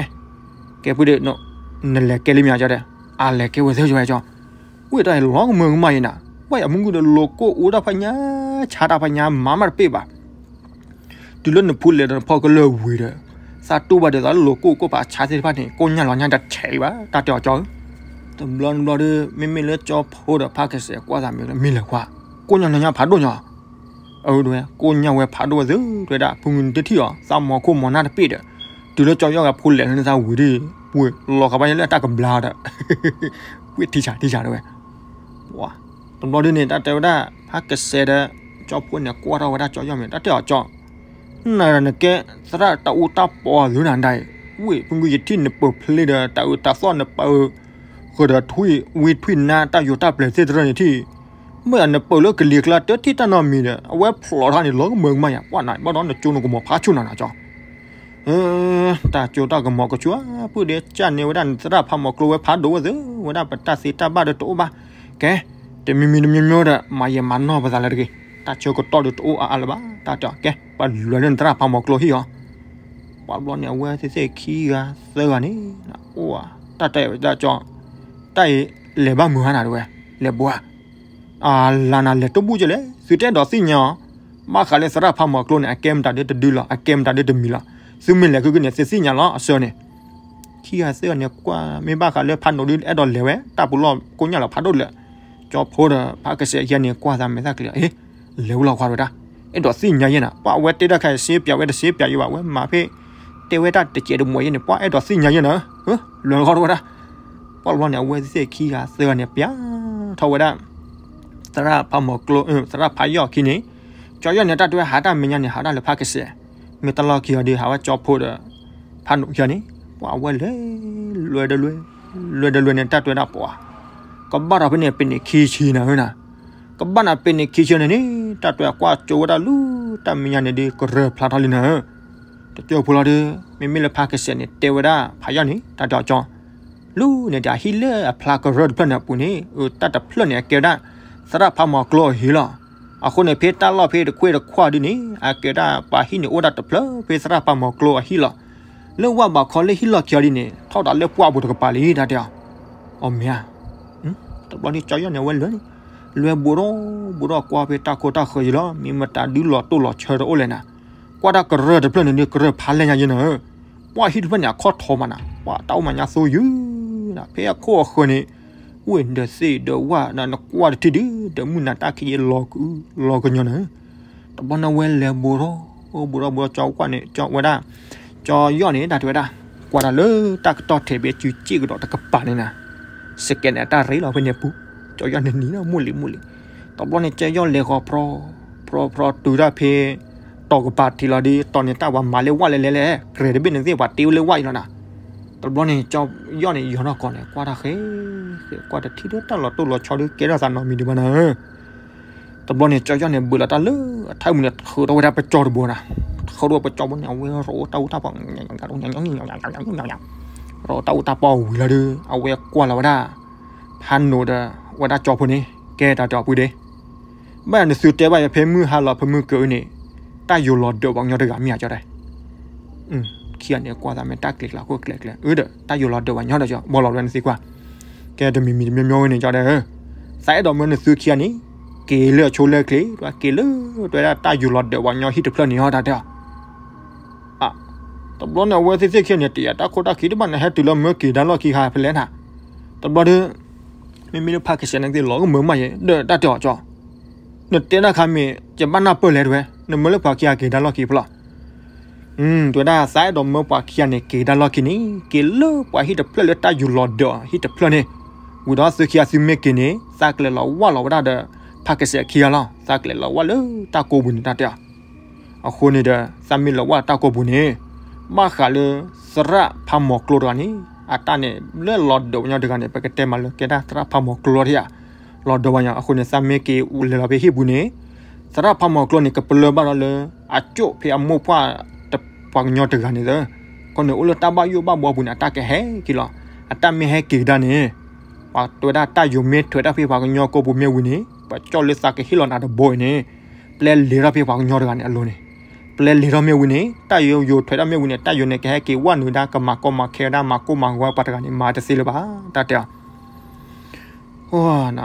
ကဲပုၢ်ဒီး နလဲၤကဲလံမ့ၢ်ကၠီတဲ အလဲၤကဲဝဲသ့ၣ်ကၠီဝဲကၠီ ဝဲတၢ်လီၤကမၢကမၣ်အံၤနၤ ဝဲအမုၢ်ဂုၢ်ဒီးလိၤကိၣ်အူတၢ်ဖးညါ ဆါတၢ်ဖးညါ မၤမးတပ့ၢ်ဘၣ် တုၤလၢနဖူလဲၤဒီးနဖီကလၢာ်ဝံၤဒီး သးတူၢ်ဘၣ်ဒ်သိးလၢလိၤကိၣ်အူကိၣ်ဖးဆါသ့ၣ်တဖၣ်န့ၣ် ကိၢ်ညါလီၤညါတဆဲးအံၤဘၣ် တၢ်တဲအီၤကၠီဧၢ တဘျီတဘျီဒီး မ့မ့ၢ်လၢကၠီဖိဒီးဖးကစဲးကွၢ်သးမ့ၢ်လၢမ့ၢ်လဲၤကွၢ် ကိၢ်ညါလီၤညါဖးဒိၣ်ညါ အဝဲဒၣ် ကိၢ်ညါဝဲဖးဒိၣ်ဝဲသု တဲဝဲဒၣ် ဖုမုၢ်နတထံၣ်အီၤ သးမီၤခိၣ်မီၤနၢ်တပ့ၢ်ဒီး တုၤလၢကၠီယီၣ်ဂၤဖူလဲၤလၢနသးဝံၤဒီး ပှ့ၤလီၤဃာ်ဘၣ်ယဲလၢတၢ်ကဘျါဒီး ကွ့ၢ်ထံဆးထံဆးတဲဝဲ တဘျီဒ်န့ၣ် တၢ်တဲဝဲဒၣ် ဖးကစဲးဒီး ကၠီဖိန့ၣ် ကွၢ်ထီၣ်ဝဲဒၣ်ကၠီယီၣ်မ့ၢ် တၢ်တဲအီၤကၠီ နနကဲသရၣ်တၢ်အူတၢ်ပီအသုနၤဒၣ်အံၤ ဝ့ၢ်ဖုမုၢ်ယထံၣ်နပၢၤဖျ့ဒီး တၢ်အၢတၢ်သီၣ်နပၢၤ ဃုာ်ဒီးထွံၣ်ဝံထွံၣ်နါတၢ်ယိၤတၢ်ပျဲၤသ့ၣ်တဖၣ်န့ၣ်ထံၣ် မ့ၢ်ယနပၢၤလၢကလံၤကျါတထံၣ်တၢ်နီတမံၤဒီး အဝဲဖျိးထီၣ်န့ၣ် လီၤကမၢကမၣ်ယၤ ပှၤနၤဘၣ်ဒီးနကၠိနကမီၤဖးဆူၣ်နၤနၤကၠီ အ တၢ်ကၠိတၢ်ကမီၤကဆူၣ် ပုၢ်ဒ့ကၢ်န့ၢ်ဝဲဒၣ်နသရၣ်ဖးမီၤကျိဝဲဖးဒိၣ်ဝဲသ့ၣ် ဝဲဒၣ်ပတၢ်သ့တၢ်ဘၣ်ဒီးတအိၣ်ဘၣ်. ကဲ, တမံၤမံၤတမံၤမံၤဒီး မၤယဲၢ်မၤနီၢ်ပသးလၢတဂ့ၤ, တၢ်ဆၢကတီၢ်ဒီးတအိၣ်အါအါလၢၤဘၣ်, တၢ်တဲအီၤ ကဲ, ပှၤလဲၤလၢနသရၣ်ဖးမီၤကျိဟံၣ်အီၤ. ပှၤဘျီန့ၣ် အဝဲသ့ၣ်သ့ၣ်ခံဂၤသၢဂၤန့ၣ် အိၣ်ဧါ, တၢ်တဲဝဲဒၣ်ကၠီ, တၢ်အံၤလဲၤဘၣ်မုာ်ဧါနၤတဝဲ, လဲၤဘိဧါ. အလၤနၤလဲၤတဘူၣ်ကလဲၣ်, သုတအဲၣ်ဒိးသ့ၣ်ညါအီၤ, ဘၣ်ဃးလၢသရၣ်ဖးမီၤကျိန့ၣ် အကဲမတၤဒ်တဒုလီၤ, အကဲမတၤဒ်တမံၤလီၤ, သုမ့ၢ်လဲၤခုကန့ၣ် သုသ့ၣ်ညါလီၤအဆၢန့ၣ်. ခံဂၤသၢဂၤန့ၣ်ကွၢ် မ့ၢ်ဘၣ်ဃးလၢဖးနိးဒ်အဲၣ်ဒိးလဲၤဝဲ တၢ်ပူၤလီၢ်ကိညၣ်လီၤဖးဒိၣ်လၢာ်, ကၠီဖိဒီးဖးကစဲးခံဂၤန့ၣ် ကွၢ်သးမဲာ်သၣ်ကျဲၤလီၤ, အ့ လဲၤဝဲလီၤခွါတဝဲဒၣ်, အဲၣ်ဒိးသ့ၣ်ညါယဲၢ်နၤ, ပှၤအဝဲတဲတၢ်ခါစ့ပၠးဝဲတစ့ပၠးယဲၢ်ဘၣ်, အဝဲမၤဖဲ တဲဝဲတၢ်တစဲးတမှဲးယဲၢ်န့ၣ် ပှၤအဲၣ်ဒိးသ့ၣ်ညါယဲၢ်နၤ, လဲၤလီၤခွါတဝဲဒၣ်. ပှၤဘျီန့ၣ် အဝဲသ့ၣ်ခံဂၤသၢဂၤန့ၣ် ပျးထီၣ်ဝဲဒၣ် သရၣ်ဖးမီၤကျိ, သရၣ်ဖးယီၢ်ခံန့ၣ်, ကၠီယီၢ်န့ၣ် တၢ်တဲဝဲဟးတၢ်မဲာ်ညါန့ၣ် ဟးဒၣ်လၢဖးကစဲး, မ့ၢ်တၢ်လီၢ်ခံအီၤဒီး ဟးဝဲကၠီဖိဒီး ဖးနိးခံဂၤန့ၣ်, ပှၤအဝဲလဲၤ လွဲဒီးလွဲ, လွဲဒီးလွဲန့ၣ် တၢ်တဲဝဲဒၣ်ပှၤ ကဘၣ်ဒီးဖဲန့ၣ် ပ့ၤန့ၣ်ခံဆံနၤဧၢနၤ, ကဘၣ်နၤပ့ၤန့ၣ်ခံဆံန့ၣ်န့ၣ် တၢ်တဲဝဲကွၢ်ကၠိဝဲဒၣ်လၢ တၢ်မဲာ်ညါန့ၣ်ဒီး ကရၢၢ်ဖျါထီၣ်လံနၤဧၢ. တကၠိဖိလီၤဒီး မ့မ့ၢ်လၢဖးကစဲးန့ၣ် တဲဝဲဒၣ်ဖးယီၢ်န့ၣ် တၢ်တဲအီၤကၠီ လၢန့ၣ်ဒီး ဟံၣ်လၢအဖျါကရၢၢ်တဖျၢၣ်န့ၣ်အပူၤန့ၣ် အတၢ်တဖျၢၣ်န့ၣ် အကဲဝဲဒၣ် သရၣ်ဖးမီၤကျိအဟံၣ်လီၤ. အဃိန့ၣ် ဖဲတၢ်လီၢ်ဖဲတခွ့ၣ်တခွါဒ်န့ၣ် အကဲဝဲဒၣ်ပှၤဟံၣ်န့ၣ်အိၣ်ဒၣ်တဖျၢၣ် ဖဲသရၣ်ဖးမီၤကျိအဟံၣ်လီၤ. လၢဝၢ်ဘးခီလၢဟံၣ်လီၢ်ခံအီၤဒ်န့ၣ် ထီၣ်ဒၣ်လၢပှၢ်ပူၤတကပၤလံ တၢ်တဲအီၤ. အမ့ၢ်ဧါ. တဘျီန့ၣ် ကၠီယီၢ်န့ၣ် အဝဲလဲၤန့ၣ် လဲၤဘူးထီၣ်ဘူးထီၣ်ကွၢ်ဖဲတၢ်ခိတၢ်ဃၢၤယံၤလီၤ. မ့ၢ်မတၤဒုးလီၤတိၢ်လီၤဆၢတအိၣ်လဲၣ်နၤ. ကွၢ်တၢ်ကရၢၢ်တဖျၢၣ်န့ၣ်ဒီး ကရၢၢ်ဖးလဲၢ်ညါယဲၢ်နၤဧၢ. ပှၤဟံၣ်တဖျၢၣ်န့ၣ် အခီၣ်ထီမးနၤ, ပှၤတၢ်အိၣ်မၤညါသိယုၢ်နၤ, ဖဲအခိၣ်အဃၢၤန့ၣ် အိၣ်ဒီးသ့ၣ်ဒီးဝၣ်နၤ, နကွၢ်တထံၣ်ဒုး ဒီးမုၢ်နၤတၢ်ခံးယဲၢ်လီၤကညီနၤဧၢ. တဘျီန့ၣ်ဝဲလဲၤဘူးထီၣ်ဘူးထီၣ်ဘူးထီၣ် ကၠီကွၢ်န့ၣ် ကၠီဝဲဒၣ် ကၠီယီၢ်န့ၣ် တၢ်တဲဝဲဒၣ် ကွၢ်တၢ်လၢတၢ်ကတီၢ်ထဲးဘ့စုစ့ၣ်ကဒီးတကပၤန့ၣ်နၤ, စကဲးန့ၣ် အတၢ်ရ့လီၤဖဲန့ၣ်ပူၤ, ကၠီယီၢ်န့ၣ်နံၤလီၤ မိၢ်လံၤမိၢ်လံၤ. တဘျီန့ၣ် ကၠီယီၢ်လဲၤဃီၤဖြီ ဖြီဖြီတုၤတၢ်ဖဲ တီၤကပၤထံးလီၤဒီး တီၤန့ၣ်တၢ်ပှၤမၤလၢဝၣ်လဲၣ်လဲၣ်လဲၣ်, ကြဲးတဘ့ၣ်န့ၣ်သ့ၣ်ပှၤတ့ဝဲလၢဝၣ်အံၤလီၤနၤ. တဘျီန့ၣ် ကၠီယီၢ်န့ၣ် ယီၤထီၣ်ကီးန့ၣ် ကွၢ်တၢ်ဃဲ ဃဲကွၢ်တထံၣ်ဒီးတၢ်လီၤတိၢ်လီၤဆီဒီး ကဲထီၣ်သးနီတမံၤဒံးဘၣ်နၤဧၢ. တဘျီန့ၣ် ကၠီယီၢ်န့ၣ် ဘုးလီၤတၢ်လၢအထၢၣ်မုၢ်န့ၣ် ထုးထီၣ်ဝဲဒၣ်ပကၠီတဘိနၤ. ထုးထီၣ်ဝဲပကၠီဘိန့ၣ် အဝဲရိတၢ်အူတၢ်ပီၢ် ရိတၢ်အူတၢ်ပီၢ်ဝံၤလီၤဒီး အဝဲကွၢ်လီၤဝဲဒၣ် ဖးနိးဒီး ဝဲဒၣ်ကၠီဖိန့ၣ် ကဲတၢ်တဲအီၤ ပုၢ်ဒ့ ဘၣ်နသုတဲဘၣ်ယၤ ဖဲမုၢ်ဟါလီၤဖဲမုၢ်ကၢအံၤန့ၣ် တၢ်ယိၤလီၤဒၢးပှၤကညီတဂၤမ့ၢ်ဧါ ကၠီတဲ. ခံဂၤန့ၣ် ကွၢ်သးမ့ၢ်တၢ်ကျဲၤကျဲၤ ခိၣ်ကျဲၤကျဲၤ အၢဒီး တၢ်ယိၤလီၤဒၢးပှၤကညီဒီး ကၠီ ဘီလီၤဝဲနသံကွၢ်. ကဲတမံၤမံၤတမံၤမံၤဝဲန့ၣ် ကၠီတဲဧၢ, သးအဲၣ်ဒိးမၢနသုခံဂၤန့ၣ် က့ၤလၢအဆိလၢအချ့ က့ၤလၢ တဲဝဲဒၣ်တၢ်ယိၤလီၤဒၢးပှၤကညီဟံၣ်တဖျၢၣ်န့ၣ်ဟီ တၢ်တဲအီၤ. အ တဘျီန့ၣ် အဝဲသ့ၣ်သ့ၣ်ခံဂၤန့ၣ် တယာ်တၢ်ခိၣ်တၢ်ခံတဘၣ် နဟဲတုၤလၢမၢက့ၤဒါလီၢ်ခံခါဖဲလဲၣ်နၤ. တဘျီဒီး မ့မ့ၢ်လၢဖးကစဲးန့ၣ်သ့ၣ်လီၤကမၢမးယဲ ဒီးတၢ်တဲအီၤကၠီ နတဲတၢ်ခါမ့ၢ် ယဘၣ်နၢ်ပၢၢ်လဲၣ်တဝဲ နမၢလၢပှၤခံဂၤက့ၤဒါလီၢ်ခံဖဲလဲၣ်. တဲဝဲဒၣ် သးအဲၣ်ဒိးမၢပှၤခံဂၤန့ၣ် က့ၤဒါလီၢ်ခံန့ၣ် က့ၤလၢပှၤဟံၣ်တဖျၢၣ်လၢတၢ်ယိၤလီၤဒၢးဟံၣ်တဖျၢၣ်န့ၣ်, ဝံၤဒီးသုခံဂၤသုမ့ၢ်က့ၤန့ၣ် သးကလဲၤလီၤဝၢ်လီၤဝဲဒၣ်ဒီး ဖးကစဲးခံဂၤလီၤ. သးကလဲၤလီၤဝၢ်လၢတၢ်ကိးပူၤန့ၣ် တၢ်တဲအီၤ. အဃိန့ၣ်ဒီး သးမ့ၢ်လီၤဝၢ်တၢ်ကိးပူၤန့ၣ် ဘၣ်ဃးလၢ သရၣ်ဖးမီၤကျိတဂၤန့ၣ် အတၢ်န့ၣ် လၢလီၤဒၢးပှၤကညီတဂၤန့ၣ် ပကတဲမးလၢကဲဒၣ်သရၣ်ဖးမီၤကျိလီၤတယၤ လီၤဒၢးပှၤကညီ. အဃိန့ၣ် သးမ့ၢ်က့ၤလဲၤလီၤဖဲဟံၣ်ပူၤန့ၣ် သရၣ်ဖးမီၤကျိန့ၣ် ကပလၢၢ်ဘၣ်ဒီးလၢ အကၠိၣ်ဖဲအမိၢ်ပှၢ် ပှၤကညီတဂၤန့ၣ်သၢ အဃိန့ၣ် အိၣ်လၢတၢ်ဘၣ်ယိၣ်ဘၣ်ဘှီပူၤန့ၣ် အတၢ်ကဟဲက့ၤလီၤ. အတၢ်မ့ၢ်ဟဲက့ၤကဒါန့ၣ် ပှၤတဲဝဲဒၣ်တၢ်ယိၤမ့ၢ်ထွဲးတၢ်ဖဲပှၤကညီကိးပူၤမ့ၢ်ဝံၤန့ၣ် ပှၤကၠီၣ်လၢသးကဟ့ၣ်လီၤနၤတဘိအံၤန့ၣ် ပျဲလဲၤထီၣ်ဖဲပှၤကညီတဂၤန့ၣ်အလိၤန့ၣ်, ပျဲလဲၤထီၣ်မ့ၢ်ဝံၤန့ၣ် တၢ်ယိၤယိၤထွဲးတၢ်မ့ၢ်ဝံၤန့ၣ် တၢ်ယိၤန့ၣ် ကဟဲက့ၤဝဲနုၤဒါ ကမၤကီမၤခဲဝဲဒၣ် မၤကိၢ်မၤဂီၤပှၤတဂၤန့ၣ် မၤတသ့လၢၤဘၣ် တၢ်တဲအီၤ.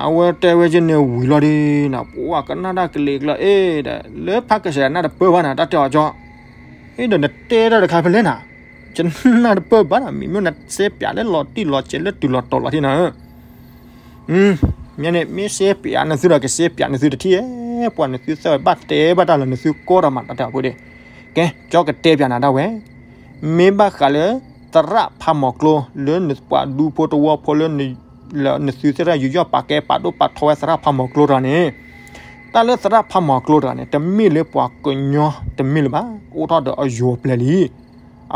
အဝဲတဲဝဲယဲၢ်န့ၣ်ဝံၤလီၤဒီး ပှၤကနၣ်တၢ်ကလဲၤကျၢၤအ့ဒီး လၢဖးကစဲးနၢ်တပၢၢ်ဘၣ်နၤ တၢ်တဲအီၤကၠီ အ့ဒီးနတဲတၢ်တခါဖဲလဲၣ်နၤ ယနၢ်တပၢၢ်ဘၣ်နၤ မ့မ့ၢ်နစဲပၠးလၢလီၤတံၢ်လီၤဆဲးလၢတုၤလီၤတီၤလီၤ ထံၣ်နၤဧၢ. မ့ၢ်န့ၣ် မ့ၢ်စဲပၠးနသုဒီး ကစဲပၠးနသုတထံၣ်ဧဲ, ပှၤနသုသၢဘၣ်တဲဘၣ်တၢ်လၢနသုကိးတၢ်မး တၢ်တဲအီၤ ပုၢ်ဒ့. ကဲ ကၠီကတဲပၠးနၤဒၣ်ဝဲ မ့ၢ်ဘၣ်ဃးလၢ သရၣ်ဖးမီၤကျိ လၢနပှၤဒူဖိတဝီဖိလၢ လၢနသုသ့ၣ်တဖၣ်ယူးယီၣ်ပာ်ကဲပာ်ဒိၣ်ပာ်ထီဝဲသရၣ်ဖးမီၤကျိတဂၤန့ၣ်, တၢ်လၢသရၣ်ဖးမီၤကျိတဂၤန့ၣ် တမ့ၢ်လၢပှၤကညီတမ့ၢ်လၢၤဘၣ်, အိၣ်ထီၣ်ဒီးအယိၤအပျဲၢ်လံ.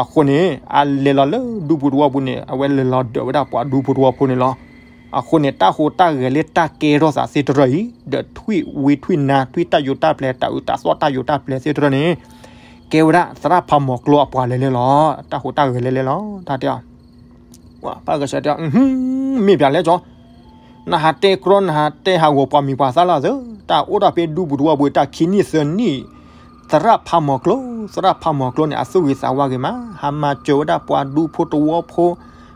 အဃိန့ၣ် အလဲၤလီၤလၢဒူပူၤတဝီပူၤန့ၣ် အဝဲလဲၤလီၤဒၢးဝဲဒၣ်ပှၤဒူဖိတဝီဖိန့ၣ်လီၤ. အဃိန့ၣ် တၢ်ဟူးတၢ်ဂဲၤလၢတၢ်ကဲထီၣ်သးသ့ၣ်တဖၣ်အံၤ ဒီးထွံၣ်ဝံထွံၣ်နါ ထွံၣ်တၢ်ယိၤတၢ်ပျဲၤ တၢ်အုးတၢ်သီၣ်တၢ်ယိၤတၢ်ပျဲၤသ့ၣ်တဖၣ်န့ၣ် ကဲဝဲဒၣ်သရၣ်ဖးမီၤကျိအပှၤလဲၤလဲလီၤ, တၢ်ဟူးတၢ်ဂဲၤလဲၤလဲလီၤ တၢ်တဲအီၤ. ပှၤကစၢ်တဲအီၤ, မ့ၢ်ပၠးလဲကၠီ, နဟးတဲကြီ နဟးတဲဟးဂီၤပှၤမံၤပှၤသၣ်လီၤသု, တၢ်အိၣ်ထီၣ်ဖဲဒူပူၤသဝီပူၤ တၢ်ခံနံၣ်သၢနံၣ်, သရၣ်ဖးမီၤကျိ, သရၣ်ဖးမီၤကျိန့ၣ် အသူၣ်ဂ့ၤသးဝါဂ့ၤမး, ဟးမၤစၢၤဝဲဒၣ်ပှၤဒူဖိသဝီဖိ,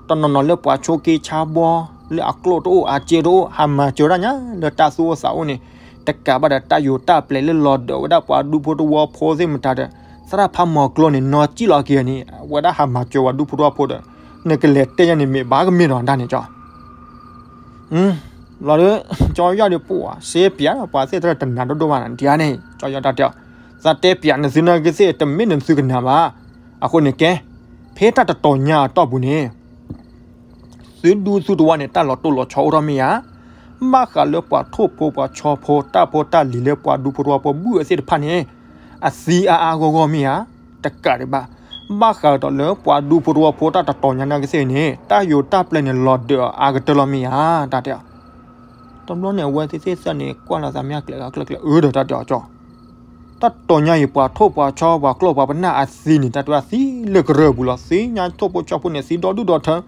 တနီၤနီၤလၢပှၤဆိးက့ဆါဘီ, လၢအကျိၣ်တအိၣ်အစ့တအိၣ် ဟးမၤစၢၤဒၣ်ညါ လၢတၢ်သူၣ်အိၣ်သးအိၣ်န့ၣ်, တကးဘၣ်ဒီးတၢ်ယိၤတၢ်ပျဲၤလၢလီၤဒၢးဝဲဒၣ်ပှၤဒူဖိသဝီဖိသ့ၣ်မတၤဒီး, သရၣ်ဖးမီၤကျိန့ၣ် နီၢ်ကံၣ်လီၤက့ၤန့ၣ် ဝဲဒၣ်ဟးမၤစၢၤပှၤဒူဖိသဝီဖိဒီး, နကလဲၤတဲယၤန့ၣ်မ့ၢ်ဘၣ်ကမ့ၢ်ဒီးဒၣ်န့ၣ်ကၠီ လီၤဒီး, ကၠီယီၢ်ဒီးပှၤစ့ပၠးဒီး ပှၤသ့ၣ်တဖၣ်တနာ်ဒိၣ်ဒိၣ်ဘၣ်န့ၣ် ဒ်န့ၣ် ကၠီယီၢ်တၢ်တဲအီၤ, သးတဲပၠးနသုနာ်က့သ့ၣ် တမ့ၢ်နသုကနာ်ဘၣ်. အဃိန့ၣ်ကဲ, ဖဲတၢ်တတီၤညါအတီၢ်ပူၤန့ၣ် သုဒူသုသဝီန့ၣ် တၢ်လီၤတိၢ်လီၤဆီအိၣ်ထီၣ်မ့ၢ်ဧါ, ဘၣ်ဃးလၢပှၤထိၣ်ဖိပှၤဆီဖိ တၢ်ဖိတၢ်လံၤလၢပှၤဒူဖိသဝီဖိဘုၣ်အသ့ၣ်တဖၣ်န့ၣ် အသံအါအါဂီၢ်ဂီၢ်မ့ၢ်ဧါ, တကးဒံးဘၣ်, ဘၣ်ဃးဒီးလၢပှၤဒူဖိသဝီဖိတၢ်တတီၤညါနာ်က့သ့ၣ်န့ၣ် တၢ်ယိၤတၢ်ပျဲၤန့ၣ် လီၤဒၢးအါကတၢၢ်လီၤမ့ၢ်ဧါ, တၢ်တဲအီၤ. တဘျီန့ၣ် အဝဲသ့ၣ်သ့ၣ်သၢန့ၣ် ကွၢ်လီၤသးမ့ၢ်အကျဲၤဂၤကျဲၤကျဲၤအၢဒီးတၢ်တဲအီၤကၠီ တၢ်တတီၤညါအံၤ ပှၤထိၣ်ပှၤဆီ ပှၤကျီၢ်ပှၤပနၢ်အသံန့ၣ် တၢ်တဲဝဲသံလၢကရၢၢ်ပူၤလီၤ. သ့ၣ်ညါထိၣ်ဖိဆီဖိန့ၣ် သံဒီဒူၣ်ဒီထၢ,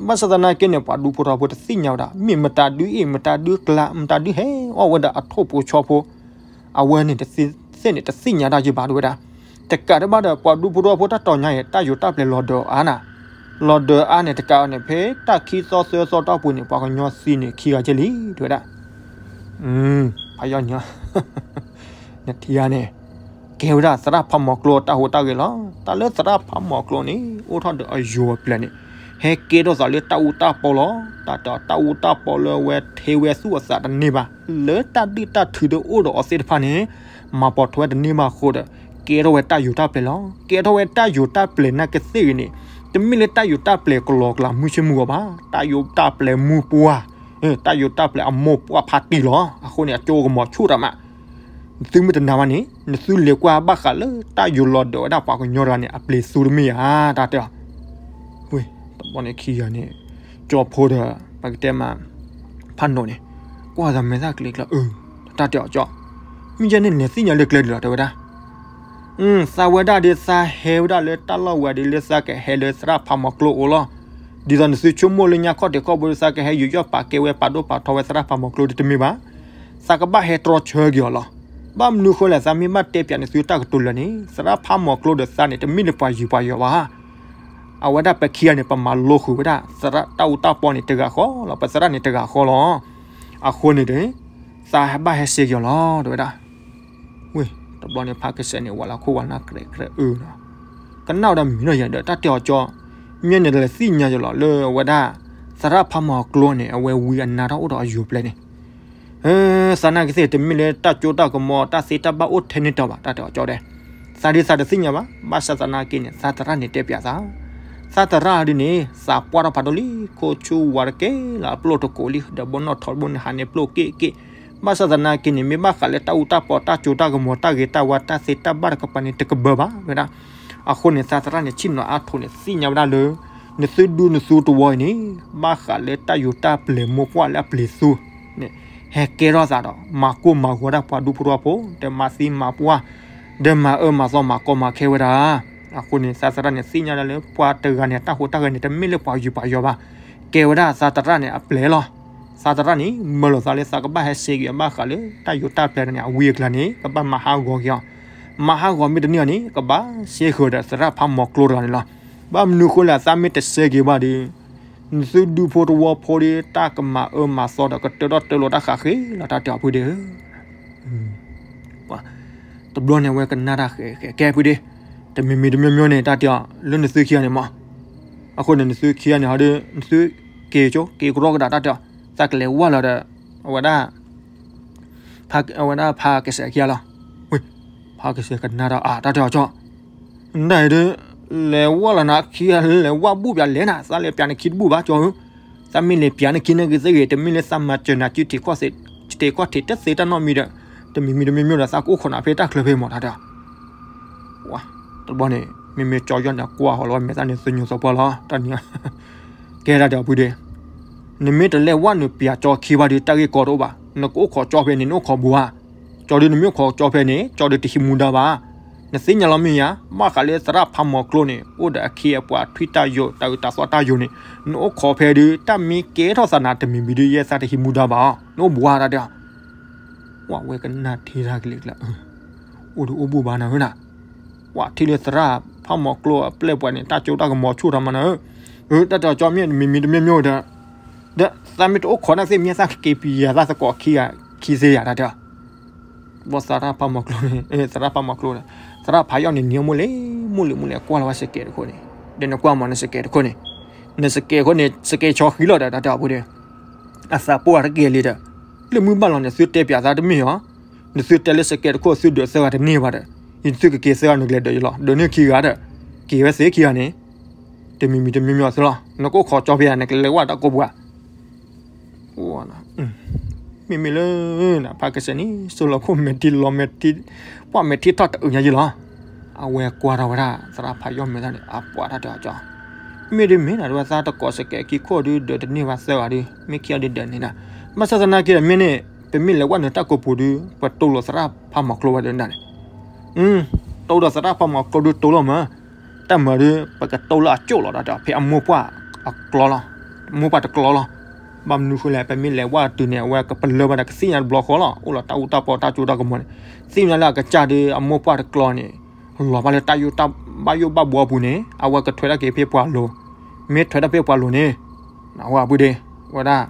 ဘၣ်ဆၣ်သနာ်က့န့ၣ် ပှၤဒူဖိသဝီဖိတသ့ၣ်ညါဝဲဒၣ် မ့ၢ်မတၤဒုအ့ၣ် မတၤဒုကျါ မတၤဒုဟဲအီၣ်ဝဲဒၣ်အထိၣ်ဖိဆီဖိ, အဝဲန့ၣ်သ့ၣ်န့ၣ်တသ့ၣ်ညါတၢ်ယံဘၣ် တဝဲဒၣ်. တကးဒံးဘၣ်ဒီး ပှၤဒူဖိသဝီဖိတၢ်တတီၤညါအံၤ တၢ်ယိၤတၢ်ပျဲၤလီၤဒၢးအါနၤ, လီၤဒၢးအါန့ၣ် တကးအီၤန့ၣ် ဖဲတၢ်ခံသီသၢသီတီၢ်ပူၤန့ၣ် ပှၤကညီသံန့ၣ် ခံဂၤကဲလံ တဝဲဒၣ်. ဖးယီၢ်ညီ နထံဂၤန့ၣ် ကဲဝဲဒၣ်သရၣ်ဖးမီၤကျိတၢ်ဟူးတၢ်ဂဲၤလီၤ. တၢ်လၢသရၣ်ဖးမီၤကျိန့ၣ် အိၣ်ထီၣ်ဒီးအယိၤအပျဲၤန့ၣ် ဟဲကဲထီၣ်သးလၢတၢ်အူတၢ်ပီလီၤ. တၢ်တဲအီၤ တၢ်အူတၢ်ပီလၢအဝဲထဲဝဲသူၣ်အသးတန့ၢ်ဘၣ်, လၢတၢ်ဒုၣ်တၢ်ထုးတအိၣ်ဒီးအီၤသ့ၣ်တဖၣ်န့ၣ် မၤပိာ်ထွဲတန့ၢ်ဘၣ်အဃိဒီး ကဲထီၣ်ဝဲတၢ်ယိၤတၢ်ပျဲၤလီၤ. ကဲထီၣ်ဝဲတၢ်ယိၤတၢ်ပျဲၤနာ်က့သ့ၣ်ဂ့ၤန့ၣ် တမ့ၢ်လၢတၢ်ယိၤတၢ်ပျဲၤကလီကလီမုၢ်ဆ့ၣ်မုၢ်ဂီၤဘၣ်, တၢ်ယိၤတၢ်ပျဲၤမူပှၢ်, တၢ်ယိၤတၢ်ပျဲၤအမိၢ်ပှၢ်ဖးတံၢ်လီၤ. အဃိန့ၣ် အကၠိကမီၤဆူၣ်တၢ်မး, နသုမ့ၢ်တနာ်ဘၣ်န့ၣ် နသုလဲၤကွၢ်ဘၣ်ဃးလၢတၢ်ယိၤလီၤဒၢးဝဲဒၣ်ပှၤကညီတဂၤန့ၣ် အပျဲၤသူတမ့ၢ်ဧါ, တၢ်တဲအီၤ. ဝ့ၢ် တဘျီန့ၣ်ခံဂၤန့ၣ် ကၠီဖိဒီး ပကတဲမး ဖးနိးန့ၣ် ကွၢ်သးမဲာ်သၣ်ကျ့ကျၢအၢ, တၢ်တဲအီၤကၠီ, မ့ၢ်ယဲန့ၣ်လဲၤသ့ၣ်ညါလၢကျဲဒ်လီၤ တဲဝဲဒၣ်. သးဝဲဒၣ်ဒီးသးဟဲဝဲဒၣ်လၢတၢ်လီၢ်ဝဲဒၣ်လၢသးကဟဲလၢသရၣ်ဖးမီၤကျိအအိၣ်လီၤ. ဒ်သိးနသုဆိကမိၣ်လၢညါခီၣ်ထံးခီၣ်ဘိဒီးသးကဟဲယူးယီၣ်ပာ်ကဲဝဲပာ်ဒိၣ်ပာ်ထီဝဲသရၣ်ဖးမီၤကျိဒီးတမ့ၢ်ဘၣ်. သးကဘၣ်ဟဲတြီဆၢက့ၤအီၤလီၤ. ဘၣ်မနုၤဃိလဲၣ် သးမ့ၢ်ဘၣ်တဲပၠးနသုတၢ်ကတိၤလၢာ်န့ၣ် သရၣ်ဖးမီၤကျိဒီးသးန့ၣ် တမ့ၢ်လၢပှၤယူၤပှၤယီၤဘၣ်. အဝဲဒၣ်ပခံဂၤန့ၣ် ပမၤလိဃုာ်ဝဲဒၣ် သရၣ်တၢ်အူတၢ်ပီန့ၣ်တဂၤဃီလီၤ, ပသရၣ်န့ၣ်တဂၤဃီလီၤ. အဃိန့ၣ်ဒီး သးဘၣ်ဟဲစ့ၢ်ကီးလီၤ တဲဝဲဒၣ်. ဝ့ၢ် တဘျီန့ၣ် ဖးကစဲးန့ၣ် ဝဲလၢခိၣ်ဝဲနၢ်ကြဲးကြဲးအၢနီၤ, ကနၣ်ဝဲဒၣ်မံၤနီၤယၤဒီး တၢ်တဲအီၤကၠီ, မ့ၢ်န့ၣ်တလဲၤသ့ၣ်ညါယလီၤ လၢဝဲဒၣ် သရၣ်ဖးမီၤကျိန့ၣ် အဝဲဝံအနါထီၣ်အိၣ်ဒီးအယိၤပျဲၤန့ၣ် သနာ်က့သ့ၣ် တမ့ၢ်လၢတၢ်စိတၢ်ကမီၤ တၢ်သ့တၢ်ဘၣ်အိၣ်ထဲန့ၣ်တီၤဘၣ် တၢ်တဲအီၤကၠီဒဲး. သးဒ်သးတသ့ၣ်ညါဘၣ်, ဘၣ်ဆၣ်သနာ်က့န့ၣ် သးသရၣ်န့ၣ်တဲပၠးသး, သးသရၣ်ဒ်န့ၣ် သးပှၢ်ထီၣ်ဖးဒိၣ်လံ, ခိၣ်ဆူၣ်ဝါတက့ၢ်လၢအပျိၢ်တကိးလံ, ဒီးဘိနီၣ်ထီဘိန့ၣ် ဟးန့ၢ်ပျိၢ်က့ၢ်က့ၢ်. ဘၣ်ဆၣ်သနာ်က့န့ၣ် မ့ၢ်ဘၣ်ဃးလၢတၢ်အူတၢ်ပီ တၢ်စိတၢ်ကမီၤ တၢ်ဂ့ၤတၢ်ဝါ တၢ်သ့တၢ်ဘၣ်တကပၤန့ၣ် တကဘၢဘၣ်ဝဲဒၣ်. အဃိန့ၣ် သးသရၣ်န့ၣ် ဆ့ၣ်နီၤအါထိးန့ၣ် သ့ၣ်ညါဝဲဒၣ်လၢ နသုဒူနသုသဝီအံၤန့ၣ် ဘၣ်ဃးလၢတၢ်ယိၤတၢ်ပျဲၤမိၢ်ပှၢ်လၢအပျဲၤသူန့ၣ် ဟဲကဲထီၣ်သးဒီး မၤကိၢ်မၤဂီၤဒၣ်ပှၤဒူဖိသဝီဖိ ဒီးမၤသံမၤပှၢ် ဒီးမၤအၢမၤသီမၤကီမၤခဲဝဲဒၣ်. အဃိန့ၣ် သးသရၣ်န့ၣ် သ့ၣ်ညါဒၣ်လၢ ပှၤတဂၤန့ၣ် တၢ်ဟူးတၢ်ဂဲၤန့ၣ် တမ့ၢ်လၢပှၤယူၤပှၤယီၤဘၣ်. ကဲဝဲဒၣ်သးသရၣ်န့ၣ် အပျဲၤလီၤ. သးသရၣ်န့ၣ် မၢလီၤသးလၢသးကဘၣ်ဟဲစ့ၢ်ကီး ဘၣ်ဃးလၢတၢ်ယိၤတၢ်ပျဲၤန့ၣ် အဝံအကျါန့ၣ် ကဘၣ်မၤဟးဂီၤက့ၤအီၤ. မၤဟးဂီၤမ့ၢ်တန့ၢ်အီၤန့ၣ် ကဘၣ်စ့ဃၢၤဒီးသရၣ်ဖးမီၤကျိတဂၤန့ၣ်လီၤ. ဘၣ်မနုၤဃိလဲၣ် သးမ့ၢ်တစဲက့ၤဘၣ်ဒီး နသုဒူဖိသဝီဖိဒီး တၢ်ကမၤအၢမၤသီဒီး ကတၢၢ်ထီၣ်တၢၢ်လီၤတၢ်ဃးဃ့လီၤ တၢ်တဲအီၤဖုဒ့ဧၢ. တဘျီန့ၣ် အဝဲကနၣ်တၢ်ဃဲးဃဲးကဲဖုဒ့, တမံၤမံၤတမံၤမံၤန့ၣ် တၢ်တဲအီၤလၢနသုခံဂၤန့ၣ်မး. အဃိန့ၣ် နသုခံဂၤန့ၣ် ဟီဒီး နသုက့ၤကၠိ က့ၤကရီကဒၣ် တၢ်တဲအီၤ သးကလဲၤဝၢ်လီၤဒီး အဝဲဒၣ် အဝဲဒၣ်ဖးကစဲးခံဂၤလီၤ. ဝ့ၢ် ဖးကစဲးကနၣ်တၢ်အါ တၢ်တဲအီၤကၠီ နဒၣ်အံၤဒီး လဲၤဝၢ်လီၤနၤခံဂၤ လဲၤဝၢ်ဘူၣ်ပၠးလဲၣ်နၤ သးလဲၤပၠးနခံတဘူၣ်ဘၣ်ကၠီဧၢ. သးမ့ၢ်လဲၤပၠးနခံနာ်က့သ့ၣ်ဂ့ၤ တမ့ၢ်လၢသးမၤစၢၤနၤစု တ့ၢ်ခီၣ်ထံးတသ့တၢ်နီတမံၤဒီး တမံၤမံၤတမံၤမံၤဒီး သးကအိၣ်ခိးနၤဖဲတၢ်ချၢဖဲမး တၢ်တဲအီၤ. ဝါ တဘျီန့ၣ် မ့မ့ၢ်ကၠီယီၢ်န့ၣ် ကွၢ်ဟီၣ်လီၤဝဲမဲာ်သၣ်န့ၣ် သညိးသပှၢ်လီၤ တၢ်န့ၣ် ကဲဒၣ်ဒီးဖုဒ့ နမ့ၢ်တလဲၤဝၢ်နုာ်ပၠးကၠီခံဘၣ်ဒီး တၢ်ဂ့ၢ်ကီတအိၣ်ဘၣ်. နကအိၣ်ခိးကၠီဖဲန့ၣ် နအိၣ်ခိးဘူးဧါ. ကၠီဒီးနမ့ၢ်အိၣ်ခိးကၠီဖဲန့ၣ် ကၠီဒီးတဟံးမူဒါဘၣ်. နသ့ၣ်ညါလီၤမ့ၢ်ဧါ, ဘၣ်ဃးလၢသရၣ်ဖးမီၤကျိန့ၣ် အိၣ်ဒီးအခ့အပှၤထွံၣ်တၢ်ယိာ် တၢ်အုးတၢ်သီၣ်တၢ်ယိာ်န့ၣ် နအိၣ်ခိးဖဲဒုး တၢ်မ့ၢ်ကဲထီၣ်သးနၤ တမံၤမံၤဒုး ယဲသးတဟံးမူဒါဘၣ်အီၤ, နအိၣ်ဘှါတၢ်တဲအီၤ. ဝဲကနၣ်ထံတၢ်ကလဲာ်ကျါ, အိၣ်ဒီးအိၣ်ဘူးဘၣ်နၤဧၢနၤ, ဝဲထံၣ်လၢသရၣ်ဖးမီၤကျိအပျဲၢ်ပှၤန့ၣ် တၢ်ကၠိတၢ်ကမီၤဆူၣ်ထီၣ်မးနၤဧၢ, တၢ်တဲအီၤကၠီမ့ၢ်မံၤမံၤတမံၤမံၤဒီး ဒီးသးမ့ၢ်တအိၣ်ခိးနၢ်သ့ၣ်မ့ၢ်သးကက့ၤပံၤယၤသးသကိးခံဂၤခံသ့ယၤတၢ်တဲအီၤ. ဘၣ်သရၣ်ဖးမီၤကျိန့ၣ်, သရၣ်ဖးမီၤကျိဒီး သရၣ်ဖးယီၣ်န့ၣ် နံၤမိၢ်လံၤမိၢ်လံၤမိၢ်လံၤ ကွၢ်လီၤဝဲစကဲးတခိၣ်န့ၣ်, ဒီးနကွၢ်မးနစကဲးတခိၣ်န့ၣ်, နစကဲးတခိၣ်န့ၣ် စကဲးဆီဃံလီၤဒီး တၢ်တဲအီၤပူၤဒီး အသးပှၢ်တကဲလံဒီး လၢမုၢ်ဘၣ်လီၤန့ၣ် သုတဲပၠးသးတမ့ၢ်ဧါ, နသုတဲလၢစကဲးတခိၣ်သုဒုးသၢဂၤတန့ၢ်ဘၣ်ဒီး ယသုကက့ၤသၢဂၤနကလဲၤဒုးယလီၤ, ဒုးန့ၢ်ခံဂၤဒီး က့ၤဝဲသ့ခံဂၤန့ၣ် တမံၤမံၤတမံၤမံၤအီၤသ့လီၤ, နကအိၣ်ခိးကၠီဖဲဧါ နကလဲၤဝဲတၢ်ကိးပှၤ မ့မ့ၢ်လၢ ဖးကစဲးန့ၣ် စိလီၤခိၣ်မဲာ်ထံလီၤမဲာ်ထံ, ပှၢ်မဲာ်ထံထီၣ်တအုးညါယလီၤ. အဝဲကွၢ်ထီၣ်ဝဲဒၣ် သရၣ်ဖးယီၣ်မဲာ်သၣ်န့ၣ် အပှၤတၢ်တဲအီၤကၠီ, မ့ၢ်ဒ်မ့ၢ်နၤ တဝဲသးတကိးစကဲးခံခိၣ်ဒုး ဒုးတန့ၢ်ဘၣ်သၢဂၤဒုး မ့ၢ်ခံဂၤဒုးဒၢးန့ၣ်နၤ, ဘၣ်ဆၣ်သနာ်က့ဒီးမ့ၢ်န့ၣ် ပမ့ၢ်လဲၤဝဲနုာ်တၢ်ကိးပူၤဒုး ပတိၢ်လိာ်သရၣ်ဖးမီၤကျိဝဲဒၣ်န့ၣ်, တိၢ်လိာ်သရၣ်ဖးမီၤကျိဒုးတိၢ်လိာ်မး, တၢ်မၤဒုး ပကတိၢ်လၢအကၠိၣ်လီၤဒီး ဖဲအမိၢ်ပှၢ်အကျီလီၤ, မိၢ်ပှၢ်တကျီလီၤ. ဘၣ်မနုၤဃိလဲၣ် ပမ့ၢ်လဲၤဝဲတုၤန့ၣ် အဝဲကပလၢၢ်ဘၣ်ဒီးကသ့ၣ်ညါတဘျီဃီလီၤ, အိၣ်လီၤတၢ်အူတၢ်ပီတၢ်ကၠိတၢ်ကမီၤန့ၣ်, သ့ၣ်ညါလၢအကစၢ်ဒုး အမိၢ်ပှၢ်တကျီန့ၣ် လီၤဘၣ်လၢတၢ်ယိၣ်တၢ်ဘၣ်ယိၣ်ဘၣ်ဘှီအပူၤန့ၣ် အဝဲကထွဲတၢ်က့ၤဖဲပှၤလိၤ, မ့ၢ်ထွဲတၢ်ဖဲပှၤလိၤန့ၣ် အဝဲအပူၤဒ့ ဝဲဒၣ်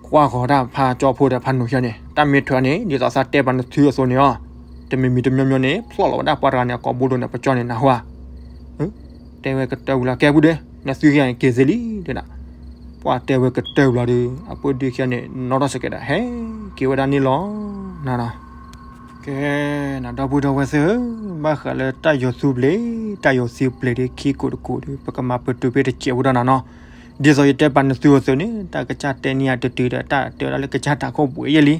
ကွၢ်ဃီၤတၢ်ဖးကၠီဖိဒီးဖးနိၤဆၢန့ၣ် တၢ်မ့ၢ်ထွဲန့ၣ် ဒ်သိးသးတဲပှၤနသုအသိးန့ၣ်အီၤ, တမံၤမံၤတမံၤမံၤန့ၣ် ဖျီၣ်လီၤဝဲဒၣ်ပှၤတဂၤန့ၣ် အကိာ်ဘိဒိၣ်န့ၣ် ပကၠီန့ၣ်နဟူဧါ, တဲဝဲကတၢၢ်ဝံၤလီၤ ကဲပူၤဒ့ နသုခံဂၤန့ၣ်က့ၤသ့လံဒၣ်, ပှၤတဲဝဲကတၢၢ်ဝံၤလီၤဒီး အပှၤဒုးခံဂၤန့ၣ် နီၣ်ထီၣ်စကဲးဒီး ဟဲက့ၤဝဲဒၣ်န့ၣ်လီၤနၤနီၤ. ကဲ နဒီပုၢ်ဒီဝဲၢ်သ့ၣ်ဧၢ, ဘၣ်ဃးလၢတၢ်ယိၤသူပျ့ၤ တၢ်ယိၤသံပျ့ၤဒီး ခံကိးတကိးဒီး ပကမၤပတုာ်ဖဲတစဲးဖိဒီးနၤနီၤ. ဒ်သိးယတဲပှၤနသုအသိးန့ၣ် တၢ်ကစၢ်တဲန့ၢ်ယၤတတုၤဒီး တၢ်တဲဝဲဒၣ်လၢကစၢ်တၢ်ခိၣ်ပှဲၤယဲၢ်လံ,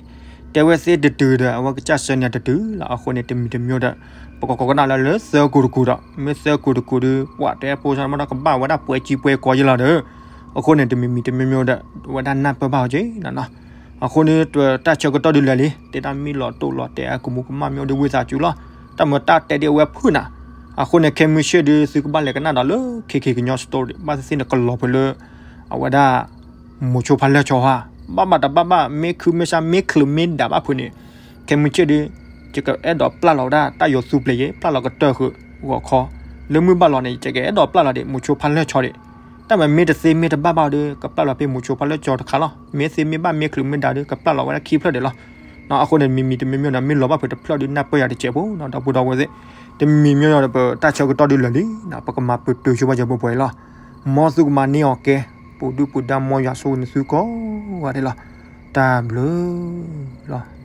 တဲဝဲသ့တတုၤဒီး အဝဲကစၢ်ဆှၢန့ၢ်ယၤတတုၤလီၤ. အဃိန့ၣ် တမံၤတမံၤဒီး ပကကိးကနၣ်လၢလၢသၢကိးတကိးဒီး မ့ၢ်သၢကိးတကိးဒီး ပှၤတဲဖိဆါမ့ၢ်ဒီး ကဘၣ်ဝဲဒၣ်ပှဲၤကံပှဲၤကီယဲၢ်လီၤဒီး အဃိန့ၣ် တမံၤမံၤတမံၤမံၤဒီး ဝဲဒၣ်နၢ်ပၢၢ်ဘၣ်အီၤက့နီၤနီၤ. အဃိန့ၣ် တၢ်ဆၢကတီၢ်ဒုးလၢာ်လံ တဲဒၣ်မ့ၢ်လီၤတိၢ်လီၤတဲာ်အကမူးကမၣ်မ့ၢ်အိၣ်ဒီးဝံသးစူၤလီၤ. တၢ်မၤတၢ်တဲဒ်အဝဲဖုၣ်နၤ. အဃိန့ၣ် ခဲမုၢ်ဆ့ၣ်ဒုး သုကဘၣ်လဲၤကနၣ်ဒီးလၢ ခ့ခ့ကညီ story ဘၣ်သ့ၣ်သ့ၣ်န့ၣ် ကလီၤဖဲလၢ အဝဲဒၣ် မိၤဆိဖါလၢၢ်ဆီဟါ, ဘၣ်ဘၣ်တဘၣ်ဘၣ် မ့ၢ်ခုမ့ၢ်ဆါ မ့ၢ်ချုးမ့ၢ်ဒးဘၣ်ဖုးန့ၣ် ခဲမုၢ်ဆ့ၣ်ဒုး ယကအဲၣ်ဒိးပျၢ်လီၤဝဲဒၣ်တၢ်ယိၤသူပျ့ၤယဲၢ် ပျၢ်လီၤကတၢၢ်ဃုာ်ဂီၤခီ, လၢမုၢ်ဘၣ်လီၤန့ၣ် ယကအဲၣ်ဒိးပျၢ်လီၤဒံး မိၤဆိဖါလၢၢ်ဆီဒံး. တၢ်မၤမ့ၢ်တသ့မ့ၢ်တဘၣ်ဘၣ်ဒီး ကပျၢ်လီၤဖဲမိၤဆိဖါလၢၢ်ဆီတခါလီၤ. မ့ၢ်သ့မ့ၢ်ဘၣ်မ့ၢ်ချုးမ့ၢ်ဒးဒီး ကပျၢ်လီၤဝဲဒၣ်ခံဖျၢၣ်ဒံးလီၤ. အဃိန့ၣ် မံၤမံၤတမံၤမံၤဒီး မ့ၢ်လီၤဘၣ်ဖုးတဖျၢၣ်ဒုး နၢ်ပၢၢ်ယၤတစဲးဖိနီၤ ဒီပုၢ်ဒီဝဲၢ်သ့ၣ်, တမံၤမံၤဒီး ပတၢ်ဆၢကတီၢ်ဒုးလၢာ်လံ, ပကမၤပတုာ်ဆိပှၤယဲၢ်ပှဲၤပှဲၤလီၤ. မ်သုကမၤန့ၢ်အီၤကဲ, ပူၤဒုၣ်ပူၤဒါ မ်ယွၤဆိၣ်ဂ့ၤနသုကိးဂၤဒဲးလီၤ. တၢ်ဘျုးလီၤ.